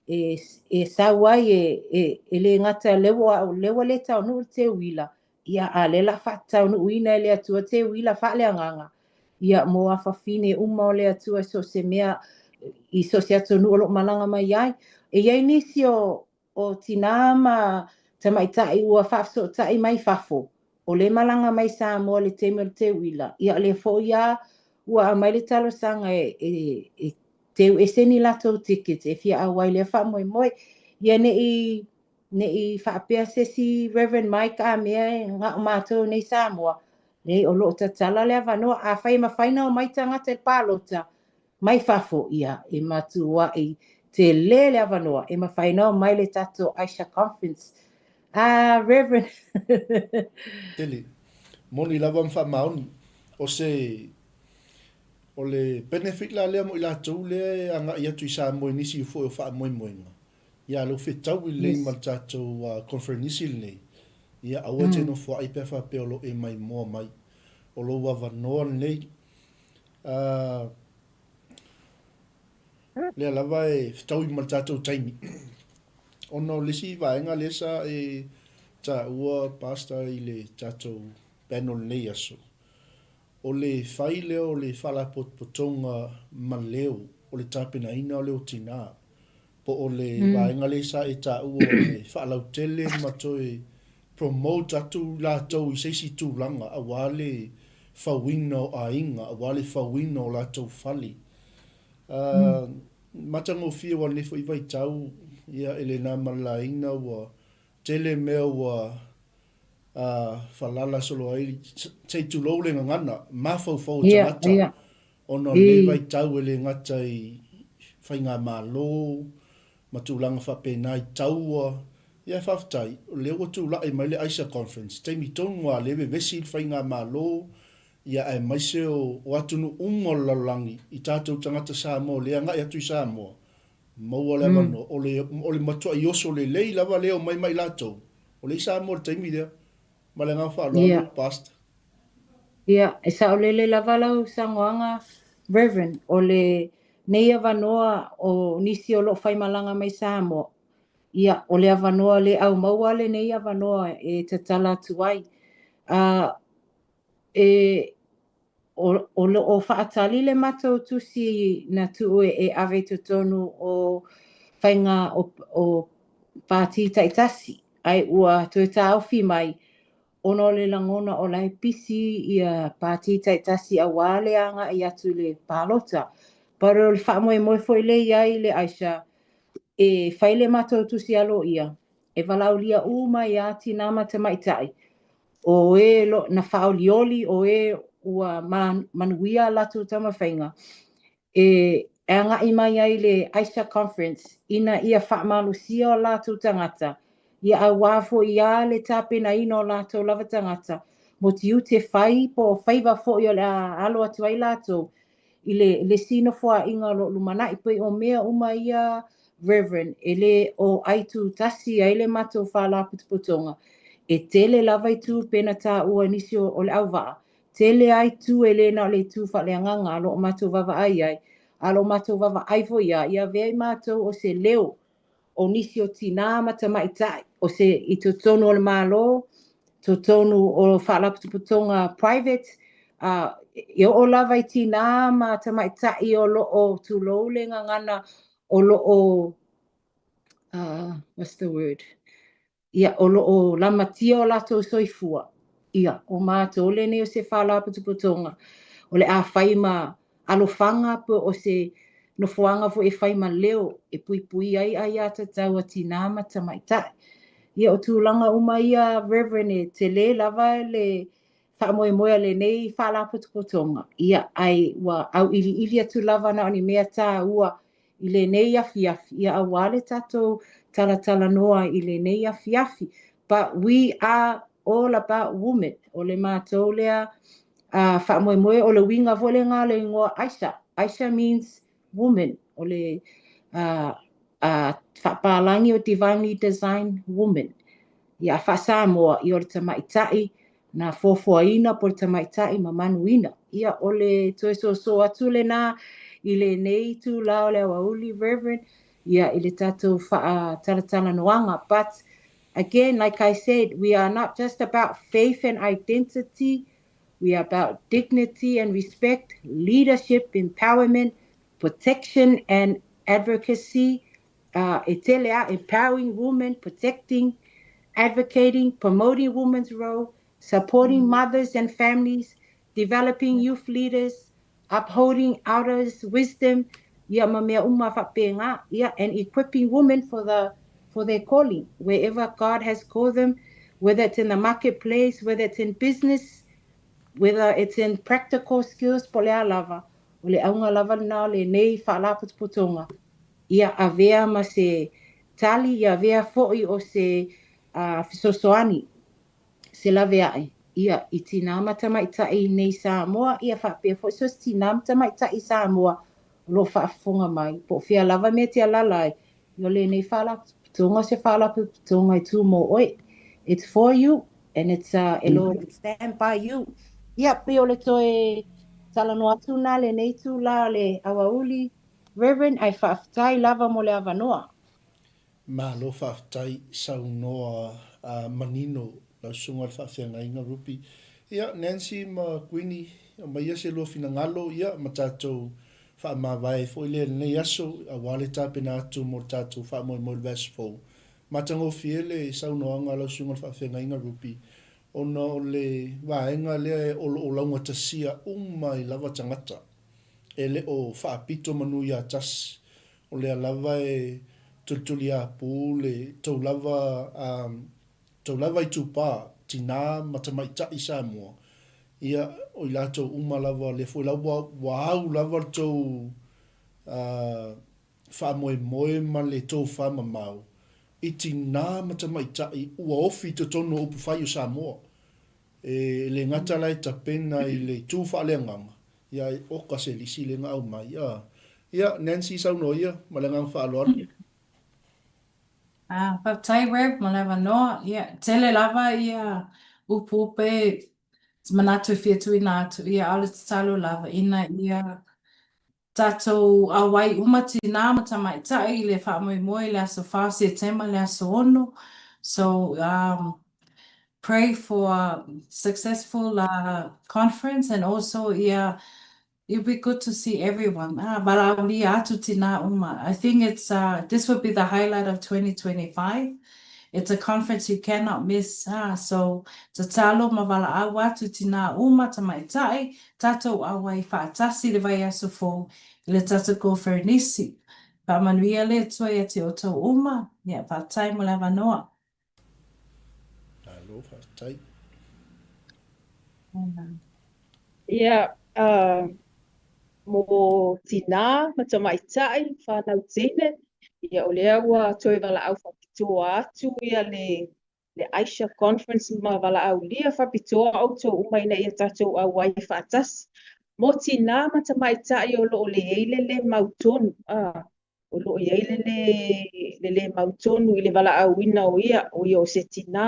e, e sau ai e, e, e le gata lea ua, lea ua le taunuu le teuila, Ia, a lea la faataunuuina e le Atua teuila faaleagaga, ia, mo afafine uma o le Atua i so o se mea, i so o se atunuu o lo o malaga mai ai. E i ai nisi o, o tinā ma tamaitai ua faafesootai mai fafo, o lea malaga mai Samoa i le taimi o le teuila, ia, o lea foi lava ua aumai le talosaga e, e, e teu ese ni latou tickets e fia ʻauai i lea faamoemoe. Ia ne i Ne i faapea se isi Reverend Mike a mea e na o matou nei Samoa, leai o lo o tatala le avanoa. Afai e mafai ona omai tagata i le palota mai fafo, ia e matuai tele le avanoa e mafai ona omai le tatou Aisha Conference. Ah, Reverend. Tele. Moni lava ma faamaoni. O se, o le benefit la lea mo i latou lea e agai atu i Samoa i nisi foi o faamoemoega. Ia lou fetaui lelei ma le tatou conferenisi lenei, ia aua e te nofoai pe a faapea o lo o e maimoa mai. O lou avanoa lenei. Lea lava e fetaui ma le tatou taimi. Ona o le isi vaega lea sa e taua Pastor i le tatou panel lenei aso, o le fai lea o le faalapotopotoga ma leo o le tapenaina o leo tina. Po o le vaega lea sa e taua o le faalautele ma toe promote atu latou i se isi tulaga aua le fauina o aiga, aua le fauina o latou fale. Matagofie aua lenei foi vaitau, ia e le na ma le laina ua tele mea ua falala solo ai, se i tulou le gagana, mafaufau o tagata ona o lenei vaitau e le gata i faigamalo ma tulaga faapena i taua. Ia faafetai, o lea ua tulai mai le AISA Conference, taimi tonu lava lea e vevesi le faigamalo, ia aemaise o o atunuu uma o le lalolagi i tatou tagata Samoa o lea e agai atu i Samoa, maua le avanoa. O le o le matuai oso lelei lava lea e omai ma i latou, o lea i Samoa i le taimi lea. Ma le agaga faaaloalo, Pastor. Ia, e saolele lava lau saunoaga Reverend, o lenei avanoa o nisi o lo o faimalaga mai Samoa, ia, o le avanoa le aumaua lenei avanoa e tatala atu ai. A, e, o, o lo o faatali le matou tusi na tuu e ave i totonu o faiga o, o pāti taitasi, ae ua toe taofi mai ona o le lagona o la e pisi ia pāti taitasi aua le agai atu i le palota. But o le faamoemoe foi lea i ai le Aisha, e fai le matou tusi aloaia, e valaaulia uma ai lava tinā ma tamaitai, o e na faaolioli, o e ua manuia a latou taumafaiga, e agai mai ai le AISA Conference ina ia faamalosia o latou tagata, ia aua foi a le tapenaina o latou lava tagata mo tiute fai po o faiva foi o le a alo atu ai latou i le le isi nofoaiga o lo o lumanai. Pei o mea uma ia Reverend, e le o ai tutasi ai le matou faalapotopotoga, e tele lava itu pei ona taua e nisi o le auvaa, tele lava itu e le na o le itu faaleagaga o lo o matou vaavaai ai, a o lo o matou vaavaai foi lava ia avea i matou o se leo o nisi o tinā ma tamaitai o se i totonu o le Malo, totonu o faalapotopotoga private, a e oo lava i tinā ma tamaitai o lo o tulou le gagana o lo o what's the word? Ia, o lo o lamatia o latou soifua. Ia, o matou lenei o se faalapotopotoga o le a fai ma alofaga po o se nofoaga foi e fai ma leo e puipui ai aiatatau a tinā ma tamaitai. Ia, o tulaga uma ia, Reverend, e tele lava le faamoemoe a lenei faalapotopotoga, ia, ae ua auiliili atu lava na o ni mea taua i lenei afiafi, ia aua le tatou talatalanoa i lenei afiafi. But we are all about women. O le matou lea faamoemoe, o le uiga foi lena o le igoa Aisha. Aisha means woman. O le faapalagi o Divinely Designed Woman. Ia, a faa-Samoa, ia o le tamaitai na fuafuaina po o le tamaitai mamanuina. Ia, o le toe soso atu lena i lenei itulā o le aoauli, Reverend, ia, i le tatou faatalatalanoaga. But, again, like I said, we are not just about faith and identity, we are about dignity and respect, leadership, empowerment, protection and advocacy, e tele a, empowering women, protecting, advocating, promoting women's role, supporting mothers and families, developing youth leaders, upholding elders' wisdom, ia ma mea uma faapena, ia, and equipping women for the for their calling, wherever God has called them, whether it's in the marketplace, whether it's in business, whether it's in practical skills, po o le a lava, o le auga lava lena o lenei faalapotopotoga, ia avea ma se tali, ia avea foi o se fesoasoani, se laveai, ia, i tinā ma tamaitai nei Samoa, ia faapea foi so o se tinā ma tamaitai Samoa o lo o faafofoga mai, po o fea lava mea e te alaala ai, ia o lenei faalapotopotoga o se faalapotopotoga e tū mō oe. It's for you and it's e lo stand by you. Ia, pei o le toe talanoa atu nā lenei itulā o le aoauli, Reverend, ae faafetai lava mo le avanoa. Malo faafetai saunoa manino lau susuga i le faafeagaiga Ruby. Ia Nancy ma Queenie aumaia se lua finagalo ia ma tatou faamavae foi lea i lenei aso aua le tapena atu mo le tatou faamoemoe i le vaiaso fou. Matagofie le saunoaga a lau susuga i le faafeagaiga Ruby ona o le vaega lea o lo o laugatasia uma ai lava tagata e le o faapito manu ia tasi O lea lava e tulituliāpū le tou lava a tou lava itupa, tinā ma tamaitai Samoa, ia, o i latou uma lava, lea foi la ua, ua au lava le tou a, faamoemoe ma le tofamamao i tinā ma tamaitai ua ofi i totonu o upufai o Samoa. E le gata la e tapena i le itu faaleagaga, ia e oka se lisi le na aumai. A. Ia, Nancy saunoa ia, ma le agaga faaaloalo. Ah, faafetai Rev mo le avanoa. Ia, tele lava ia upu upe manatu e fia tuuina atu, ia a o le tatalo lava ina ia tatou auai uma tinā ma tamaitai i le faamoemoe i le aso 4 o Setema i le aso 6. So, um, pray for a successful uh, conference and also ia It'd be good to see everyone. Ah, valaaulia atu tinā uma. I think it's uh, this would be the highlight of 2025. It's a conference you cannot miss. Ah, so tatalo ma valaau atu tinā uma tamaitai, tatou auai faatasi le vaiaso fou i le tatou koferenisi. Faamanuia le Atua ia te outou uma. Ia, faafetai mo le avanoa. Malo, faafetai. Ia, uh, mō tinā ma tamaitai, whānau teine, ia o lea ua toe valaau faapitoa atu ia le, le Aisha Conference ma valaaulia faapitoa outou uma ina ia tatou auai faatasi. Mō tinā ma tamaitai o lo o leai le le mautonu, uh, o lo o i ai le lē, le lē mautonu i le valaauina o ia, o ia o se tinā,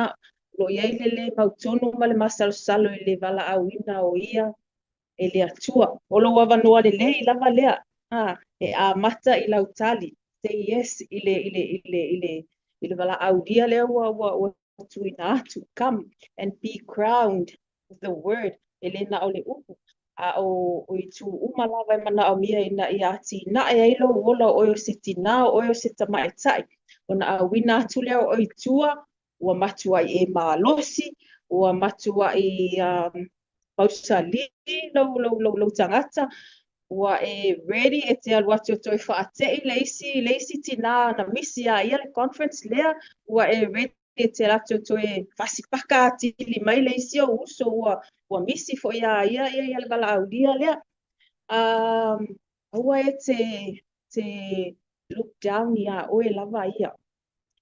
o lo o i ai le lē mautonu ma le masalosalo i le valaauina o ia e le Atua. O lou avanoa lelei lava lea, ā, e amata i lau tali, say yes i le, i le, i le, i le, i le valaaulia lea ua, ua, ua tuuina atu, come and be crowned with the word, e le na o le upu, a o, o itu uma lava e manaʻomia ina ia atinae ai lou ola o ʻoe o se tinā, o ʻoe o se tamaitai, ona ʻauina atu lea o ʻoe i tua, ua matuai e malosi, ua matuai um, mausali lou, lou, lou, lou tagata, ua e ready e te alu atu e toe faateʻi le isi, le isi tinā na misi iā ia le conference lea, ua e ready e te alu atu e toe fasipaka atili mai le isi ou uso ua, ua misi foi iā ia ia, ia le valaaulia lea. Um, aua e te, te look down iā ʻoe lava ia.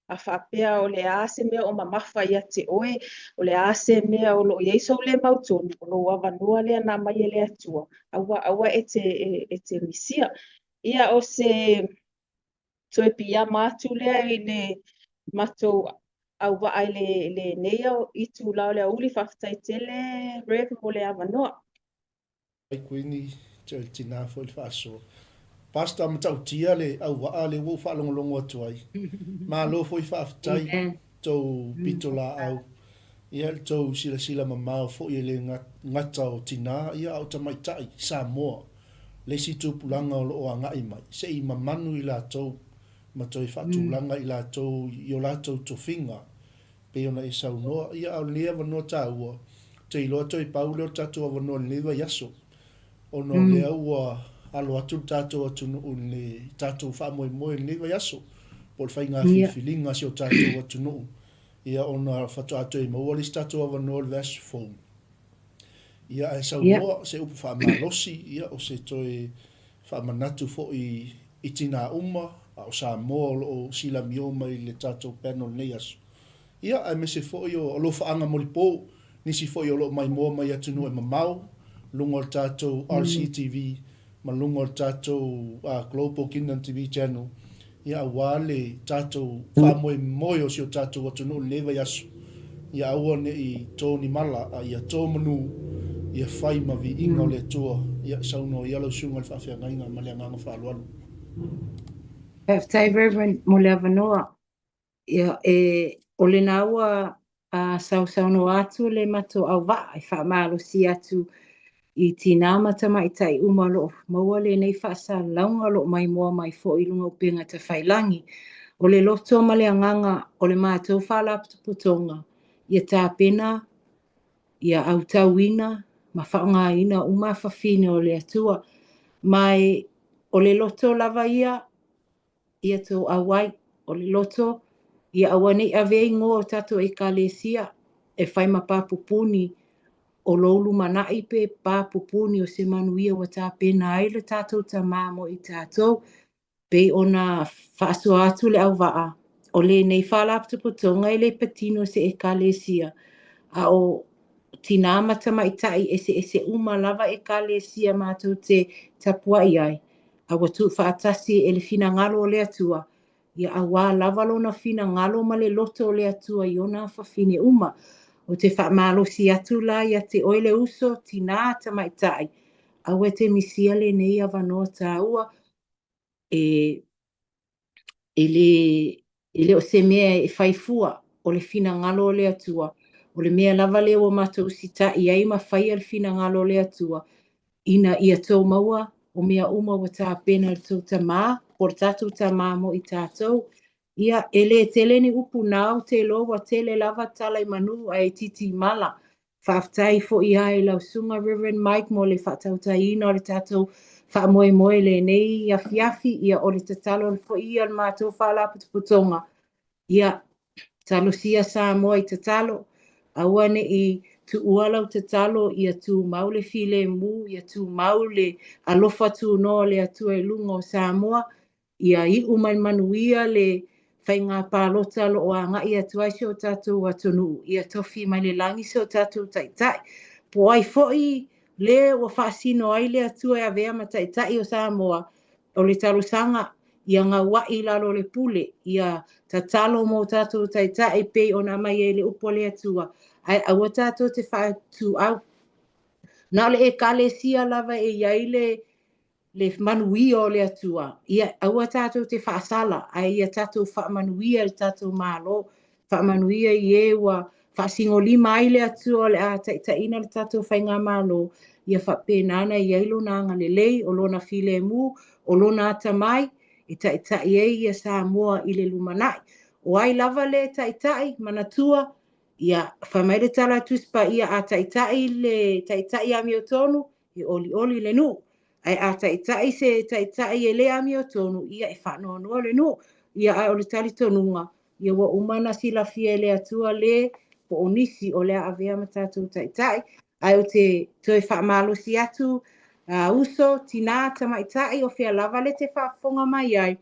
A faapea o le a se mea o mamafa ia te ʻoe, o le a se mea o lo o i ai sou lē mautonu, o lou avanoa lea na aumai e le Atua, aua, aua e te, e, e te misia. Ia, o se toe piama atu lea i le matou auvaa i le, lenei itula o le aoauli. Faafetai tele, Rev, mo le avanoa. Ai Kuini, teo le tina foi le faasoa. Pastor matautia le auvaa lea ua ou faalogologo atu ai. Malo foi faafetai tou pito laau. Ia le tou silasila mamao foi e le gata o tina ia a o tamaitai Samoa le isi tupulaga o lo o agai mai se i mamanu i latou ma toe faatulaga i latou i o latou tofiga pei ona e saunoa, ia a o lenei avanoa taua, ou te iloa toe pau lea o le tatou avanoa i lenei vaiaso, ona o lea ua alo atu le tatou atunuu i le tatou faamoemoe i lenei vaiaso, po o le faiga filifiliga a si o tatou atunuu, ia ona faatoa toe maua le isi tatou avanoa i le vaiaso fou. Ia ae saunoa se upu faamalosi, ia o se toe faamanatu foi i tinā uma, a o Samoa o lo o silamio mai i le tatou panel i lenei aso. Ia, aemaise foi o alofaaga molipo, nisi foi o lo o maimoa mai atunuu e mamao, luga o le tatou RCTV ma luga o le tatou Global Kingdom TV Channel, ia aua le tatou faamoemoe o si o tatou atunuu i lenei vaiaso, ia aua ne i tō ni mala, a ia tō manu, ia fai ma viiga o le Atua, ia saunoa ia lau susuga i le faafeagaiga ma le agaga faaaloalo. Faafetai Reverend mo le avanoa. Ia, e, o lena ua sausaunoa atu le matou auvaa e faamalosi atu i tinā ma tamaitai uma o lo o maua lenei faasalalauga o lo o maimoa mai foi i luga o upega tafailagi. O le loto ma le agaga o le matou faalapotopotoga ia tapena, ia autauina ma faaaogaina uma afafine o le Atua. Ma e, o le loto lava ia ia tou auai, o le loto, ia aua ne i avea igoa o tatou Ekalesia e fai ma pā pupuni o lou lumanai pe pā pupuni o se manuia ua tapena ai le tatou Tama mo i tatou. Pei ona faasoa atu le auvaa, o lenei faalapotopotoga e le patino i se ekalesia, a o tinā ma tamaitai eseese uma lava ekalesia matou te tapuai ai, a ua tuufaatasi e le finagalo o le Atua, ia auā lava lona finagalo ma le loto o le Atua i ona afafine uma. Ou te faamalosi atu la ia te oe le uso, tinā, tamaitai, aua e te misia lenei avanoa tāua, e e le e le o se mea e fai fua, o le finagalo o le Atua. O le mea lava lea ua matou usitai ai ma faia le finagalo o le Atua, ina ia tou maua o mea uma ua tapena e le tou Tama, po o le tatou Tama mo i tatou. Ia, e le tele ni upu na ou te iloa ua tele lava tala i manu ae itiiti mala. Faafetai foi lava i lau Susuga Rev. Mike mo le faatautaiina o le tatou faamoemoe i lenei afiafi. Ia, o le tatalo foi ia o le matou Faalapotopotoga, ia, talosia Samoa i tatalo, aua ne i tuua lau tatalo, ia tumau le filemu, ia tumau le alofa tunoa o le Atua i luga o Samoa, Ia iu mai manuia le faiga palota o lo o agai atu ai si o tatou atunuu, ia tofi mai le lagi so tatou Taitai. Po o ai foi le ua faasino ai le Atua e avea ma Taitai o Samoa, o le talosaga ia gauai i lalo o le pule, ia tatalo mo tatou Taitai pei ona aumai ai le upu a le Atua, ae aua tatou te faaituau. Na o le Ekalesia lava e i ai le le manuia o le Atua, ia aua tatou te faasala, ae ia tatou faamanuia i le tatou Malo, faamanuia i e ua faasigolima ai le Atua o le a taitaiina le tatou faigamalo, ia faapena ona i ai lona agalelei, o lona filemu, o lona atamai, e taitai ai ia Samoa i le lumanai. O ai lava le taitai, manatua, ia fai mai le tala a Tusi Paia, a taitai le taitai amiotonu, e olioli le nuu. Ae a taitai se taitai e le amiotonu, ia e faanoanoa le nuu. Ia ae o le talitonuga, ia ua uma ona silafia e le Atua le po o nisi o le a avea ma tatou taitai. Ae ou te toe faamalosi atu, uh, uso, tinā, tamaitai, o fea lava le te faafofoga mai ai,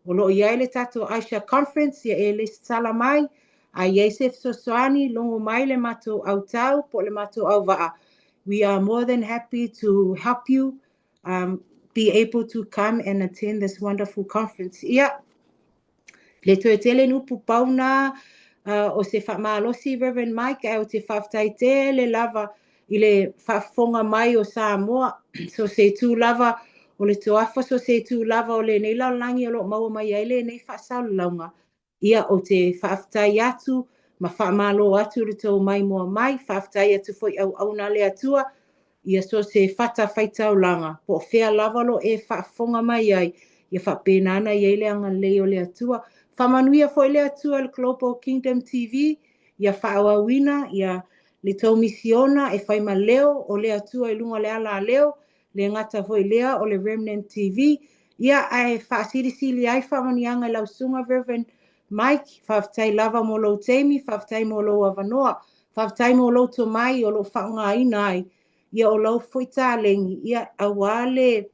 o lo o i ai le tatou Aisha Conference, ia e lesitala mai, a i ai se fesoasoani, logo mai le matou autau po o le matou auvaa, We are more than happy to help you um, be able to come and attend this wonderful conference. Ia, le toe tele ni upu pau nā uh, o se whaamalosi Reverend Mike, ae o te whaafetai tele lava i le faafofoga mai o Samoa, so se itu lava o le toafa, so se itu lava o lenei lalolagi o lo o maua mai ai lenei faasalalauga, Ia, ou te faafetai atu ma faamalo atu i le tou maimoa mai, faafetai atu foi auauna a le Atua, ia so o se fatafaitaulaga, po o fea lava lo e faafofoga mai ai, ia faapena ona i ai le agalelei o le Atua. Faamanuia foi le Atua i le Global Kingdom TV, ia faaauauina ia le tou misiona e fai ma leo o le Atua i luga o le ala a leo, le gata foi lea o le Remnant TV, ia ae faasilisili ai faamanuiaga i lau susuga Rev. Mike, faafetai lava mo lou taimi, faafetai mo lou avanoa, faafetai mo lou tomai o lo o faaaogaina ai ia o lau foi taleni, ia auā le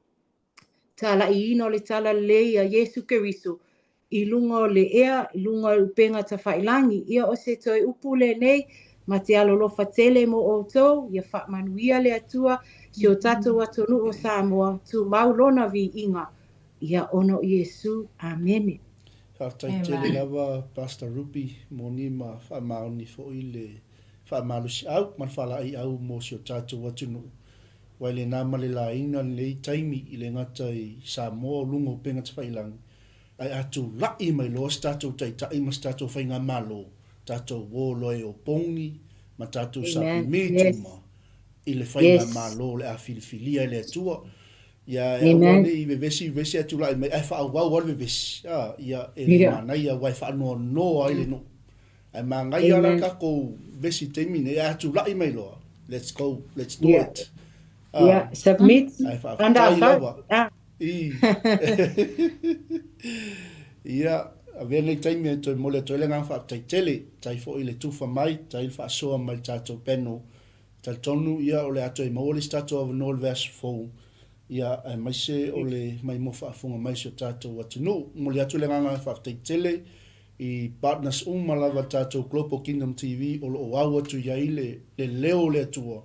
talaiina o le talalelei a Iesu Keriso i luga o le ea, i luga o le upega tafailangi. Ia o se toe upu lenei, ma te alolofa tele mo outou, ia faamanuia le Atua si o tatou atunuu o Samoa, tumau lona viiga, ia ona o Iesu. Amene. Faafetai tele lava Pastor Ruby moni ma faamaoni foi le faamalosiau ma le faalaeiau mo si o tatou atunuu. Wai lena ma le laina lenei taimi i le gata i Samoa o luga o upega tafailangi Ae a tula'i mai loa se tatou taitai ma se tatou faigamalo, tatou o loa e opogi ma tatou submit uma i le faigamalo o le a filifilia e le Atua. Ia e aua ne i vevesi vevesi ae tula'i mai ae faaauau lava le vevesi, a, ia e le manaia aua e faanoanoa ai le nuu. Ae manaia la le tatou vevesi i le taimi lenei ae a tula'i mai loa, let's go, let's do it. A, submit ae faafetai lava. I. Ia, avea lenei taimi e toe momoli atu ai le agaga faafetai tele, tai foi le tufa mai, tai le faasoa mai le tatou panel. Talitonu, ia, o le a toe maua le isi tatou avanoa i le vaiaso fou Ia, aemaise o le maimoa faafofoga mai o si o tatou atunuu. Momoli atu le agaga faafetai tele i partners uma lava a le tatou Global Kingdom TV o lo o au atu i ai le le leo o le Atua.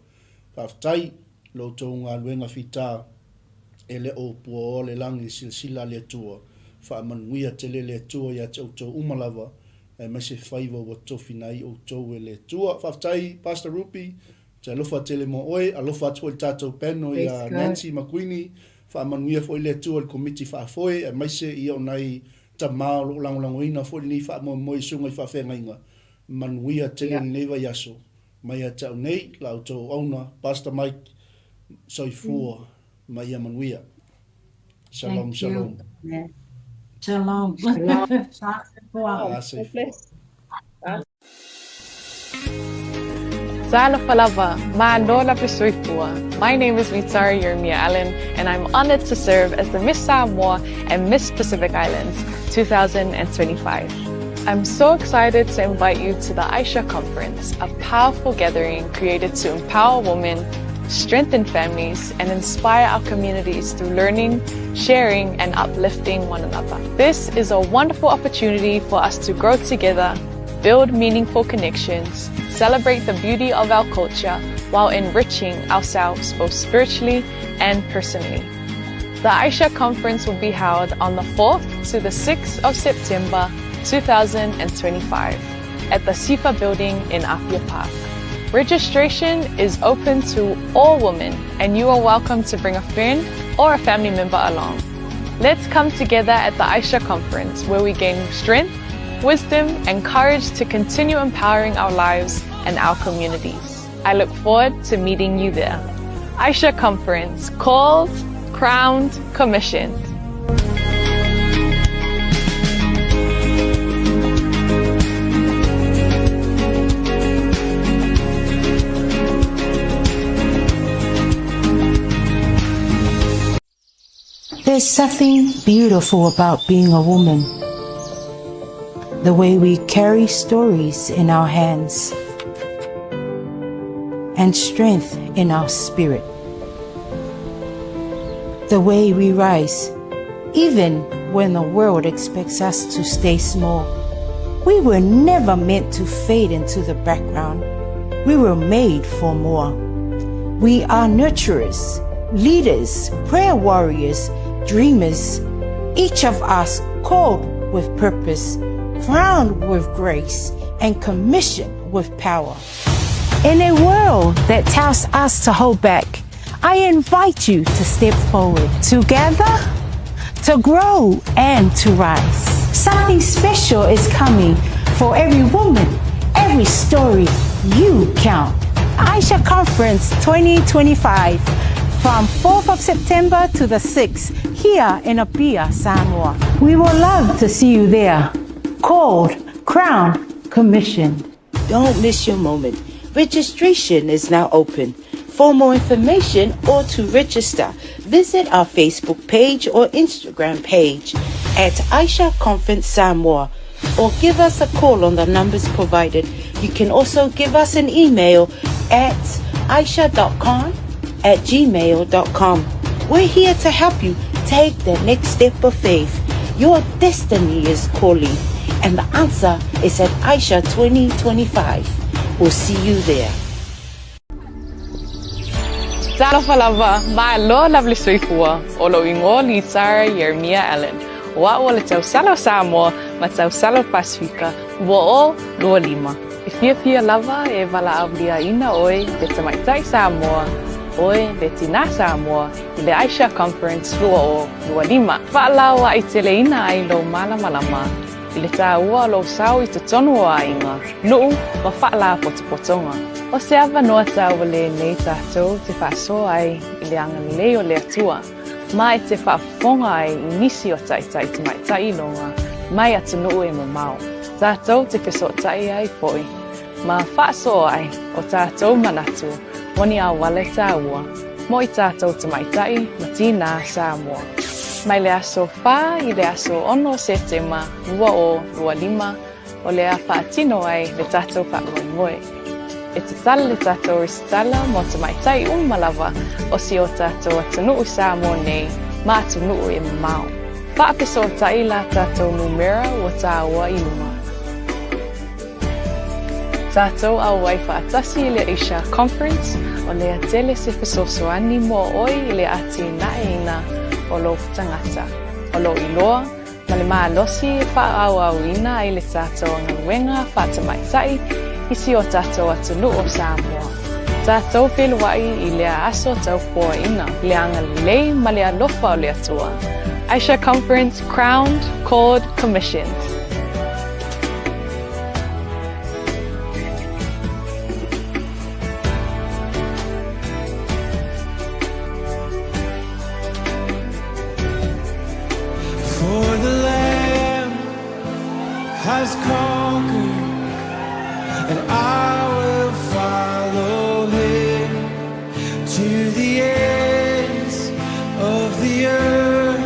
Faafetai i lo outou galuega fita e le o puaoa le lagi i le silasila a le Atua. Faamanuia tele le Atua ia te outou uma lava aemaise faiva ua tofina ai outou e le Atua. Faafetai Pastor Ruby, Te alofa tele mo oe, alofa atu foi i le tatou panel ia Nancy ma Kuini, faamanuia foi le Atua i le Komiti Faafoe aemaise ia o nai tama o lo o lagolagoina foi lenei faamoemoe i susuga i faafeagaiga. Manuia tele lenei vaiaso mai ia te au nei, la outou auauna, Pastor Mike, soifua ma ia manuia. Shalom, shalom. Shalom. Soifua. Talofa lava, malo lava soifua. My name is Mitara Yeremia Allen and I'm honored to serve as the Miss Samoa and Miss Pacific Islands 2025. I'm so excited to invite you to the Aisha Conference, a powerful gathering created to empower women, strengthen families, and inspire our communities through learning, sharing, and uplifting one another. This is a wonderful opportunity for us to grow together, build meaningful connections, celebrate the beauty of our culture while enriching ourselves both spiritually and personally. The Aisha Conference will be held on the 4th to the 6th of September 2025 at the SIFA building in Apia Park. Registration is open to all women and you are welcome to bring a friend or a family member along. Let's come together at the Aisha Conference where we gain strength, wisdom and courage to continue empowering our lives and our communities. I look forward to meeting you there. Aisha Conference, called, crowned, commissioned. There's something beautiful about being a woman. The way we carry stories in our hands and strength in our spirit. The way we rise, even when the world expects us to stay small. We were never meant to fade into the background. We were made for more. We are nurturers, leaders, prayer warriors, dreamers, each of us called with purpose, crowned with grace, and commissioned with power. In a world that tells us to hold back, I invite you to step forward together, to grow and to rise. Something special is coming for every woman, every story you count. Aisha Conference 2025 from 4th of September to the 6th here in Apia, Samoa. We will love to see you there. Called, crowned, commissioned. Don't miss your moment. Registration is now open. For more information or to register, visit our Facebook page or Instagram page at Aisha Conference Samoa or give us a call on the numbers provided. You can also give us an email at aisha.con at gmail.com. We're here to help you take the next step of faith. Your destiny is calling, and the answer is at Aisha 2025. We'll see you there. Talofa lava, malo lava le soifua, o lou igoa Lisa Yeremia Allen, o a'u o le tausala o Samoa ma tausala o Pasifika, 2025. E fiafia lava e valaauliaina oe le tamaitai Samoa, oe le tinā Samoa i le Aisha Conference 2025. Faalauaʻi teleina ai lou malamalama i le tāua o lou sao i totonu o aiga, nuu ma faalapotopotoga. O se avanoa taua lenei tatou te faasoa ai i le agalelei o le Atua, ma e te faafofoga ai i nisi o taitai tamaitai iloga mai atunuu e mamao. Tatou te fesootai ai foi ma faasoa ai o tatou manatu mo ni auala taua mo i tatou tamaitai ma tinā Samoa. Mai le aso 4 i le aso 6 o Setema 2025 o le a faatino ai le tatou faamoemoe. E tatala le tatou resitala mo tamaitai uma lava o si o tatou atunuu Samoa nei ma atunuu e mamao. Faafesootai la tatou numera ua taua i luma. Tatou auai faatasi i le Asia Conference, o lea tele se fesoasoani mo oe i le atinaeina o lou tagata, o lou iloa, ma le malosi e faaauauina ai le tatou galuega faatamaitai i si o tatou atunuu o Samoa. Tatou feiloai i lea aso taupoaina, le agalelei ma le alofa o le Atua. Asia Conference Crowned, Called, Commissioned. For the Lamb has conquered, and I will follow him to the ends of the earth,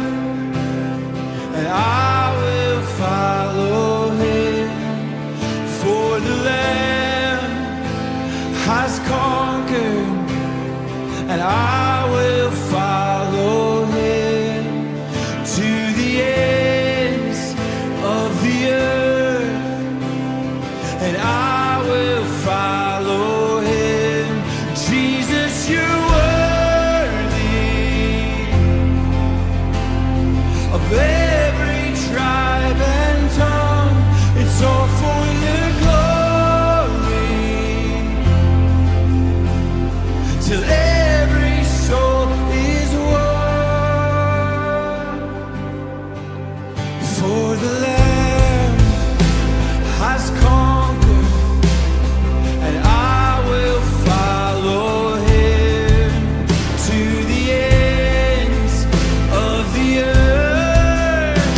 and I will follow him. For the Lamb has conquered, and I will follow him to the ends of the earth, and I will follow him. Jesus, you're worthy of every tribe and tongue. It's all for your glory. Till every soul is won. For the Lamb has conquered, and I will follow him to the ends of the earth.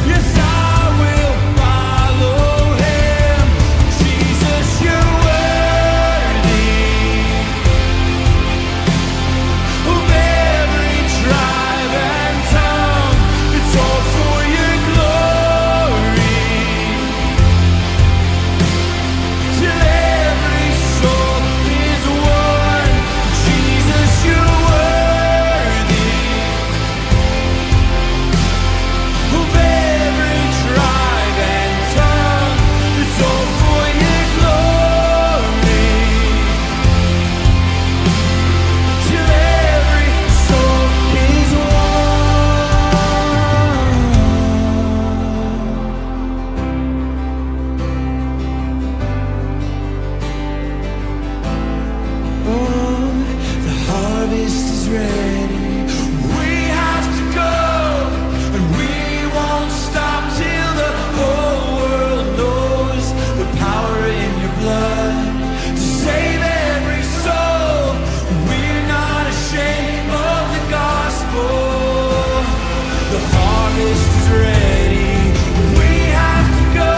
Yes, I will follow him. Jesus, you're worthy of every tribe and tongue. It's all for your glory. Till every soul is won. Jesus, you're worthy of every tribe and tongue. It's all for your glory. Till every soul is won. Oh, the harvest is ready. We have to go, and we won't stop till the whole world knows the power in your blood to save every soul. We're not ashamed of the gospel. The harvest is ready. We have to go,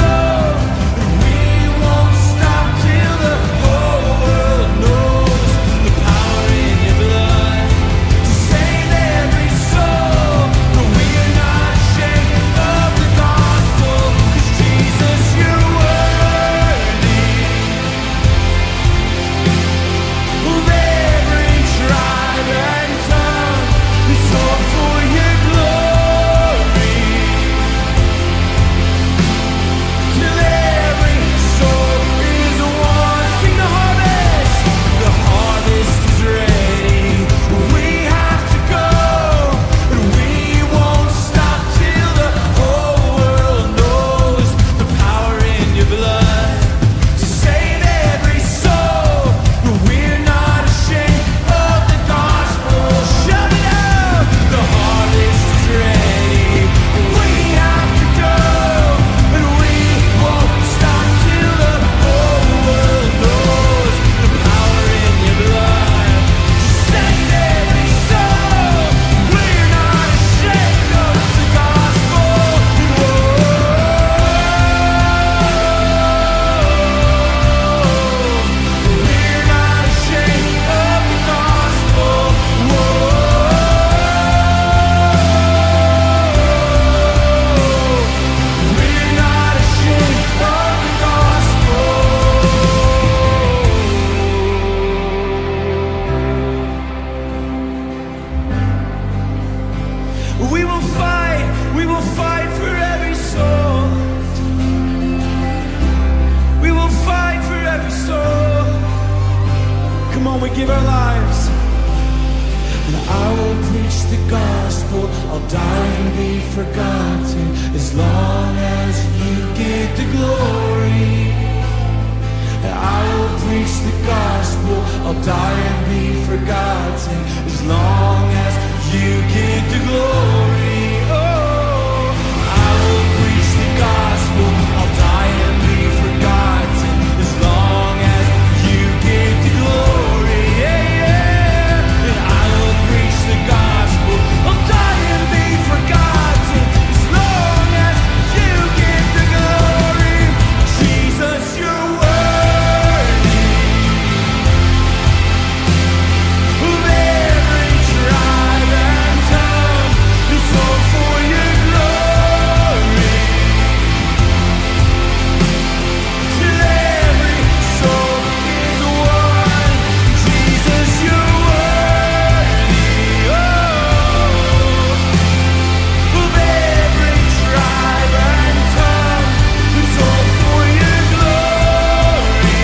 and we won't stop till the whole world knows the power in your blood to give our lives. And I will preach the gospel. I'll die and be forgotten as long as you get the glory. And I will preach the gospel. I'll die and be forgotten as long as you get the glory. Oh, I will preach the gospel. I'll die and be forgotten as long as you get the glory. Yeah, yeah. And I will preach the gospel. I'll die and be forgotten as long as you get the glory. Jesus, you're worthy of every tribe and tongue. It's all for your glory. Till every soul is one. Jesus, you're worthy. Oh, of every tribe and tongue. It's all for your glory.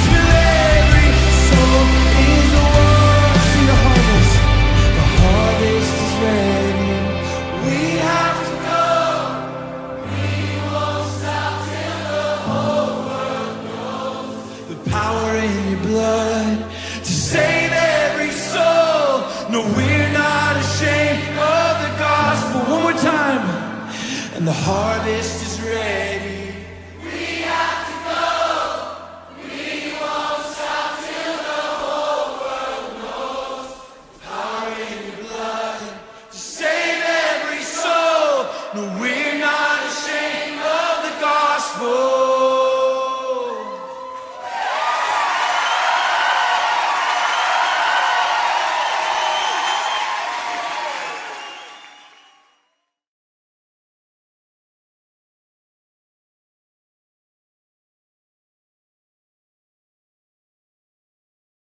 Till every soul is one. See the harvest. The harvest is ready. We have to go. We won't stop till the whole world knows the power in your blood to save every soul. No, we're not ashamed of the gospel. One more time. And the harvest is ready.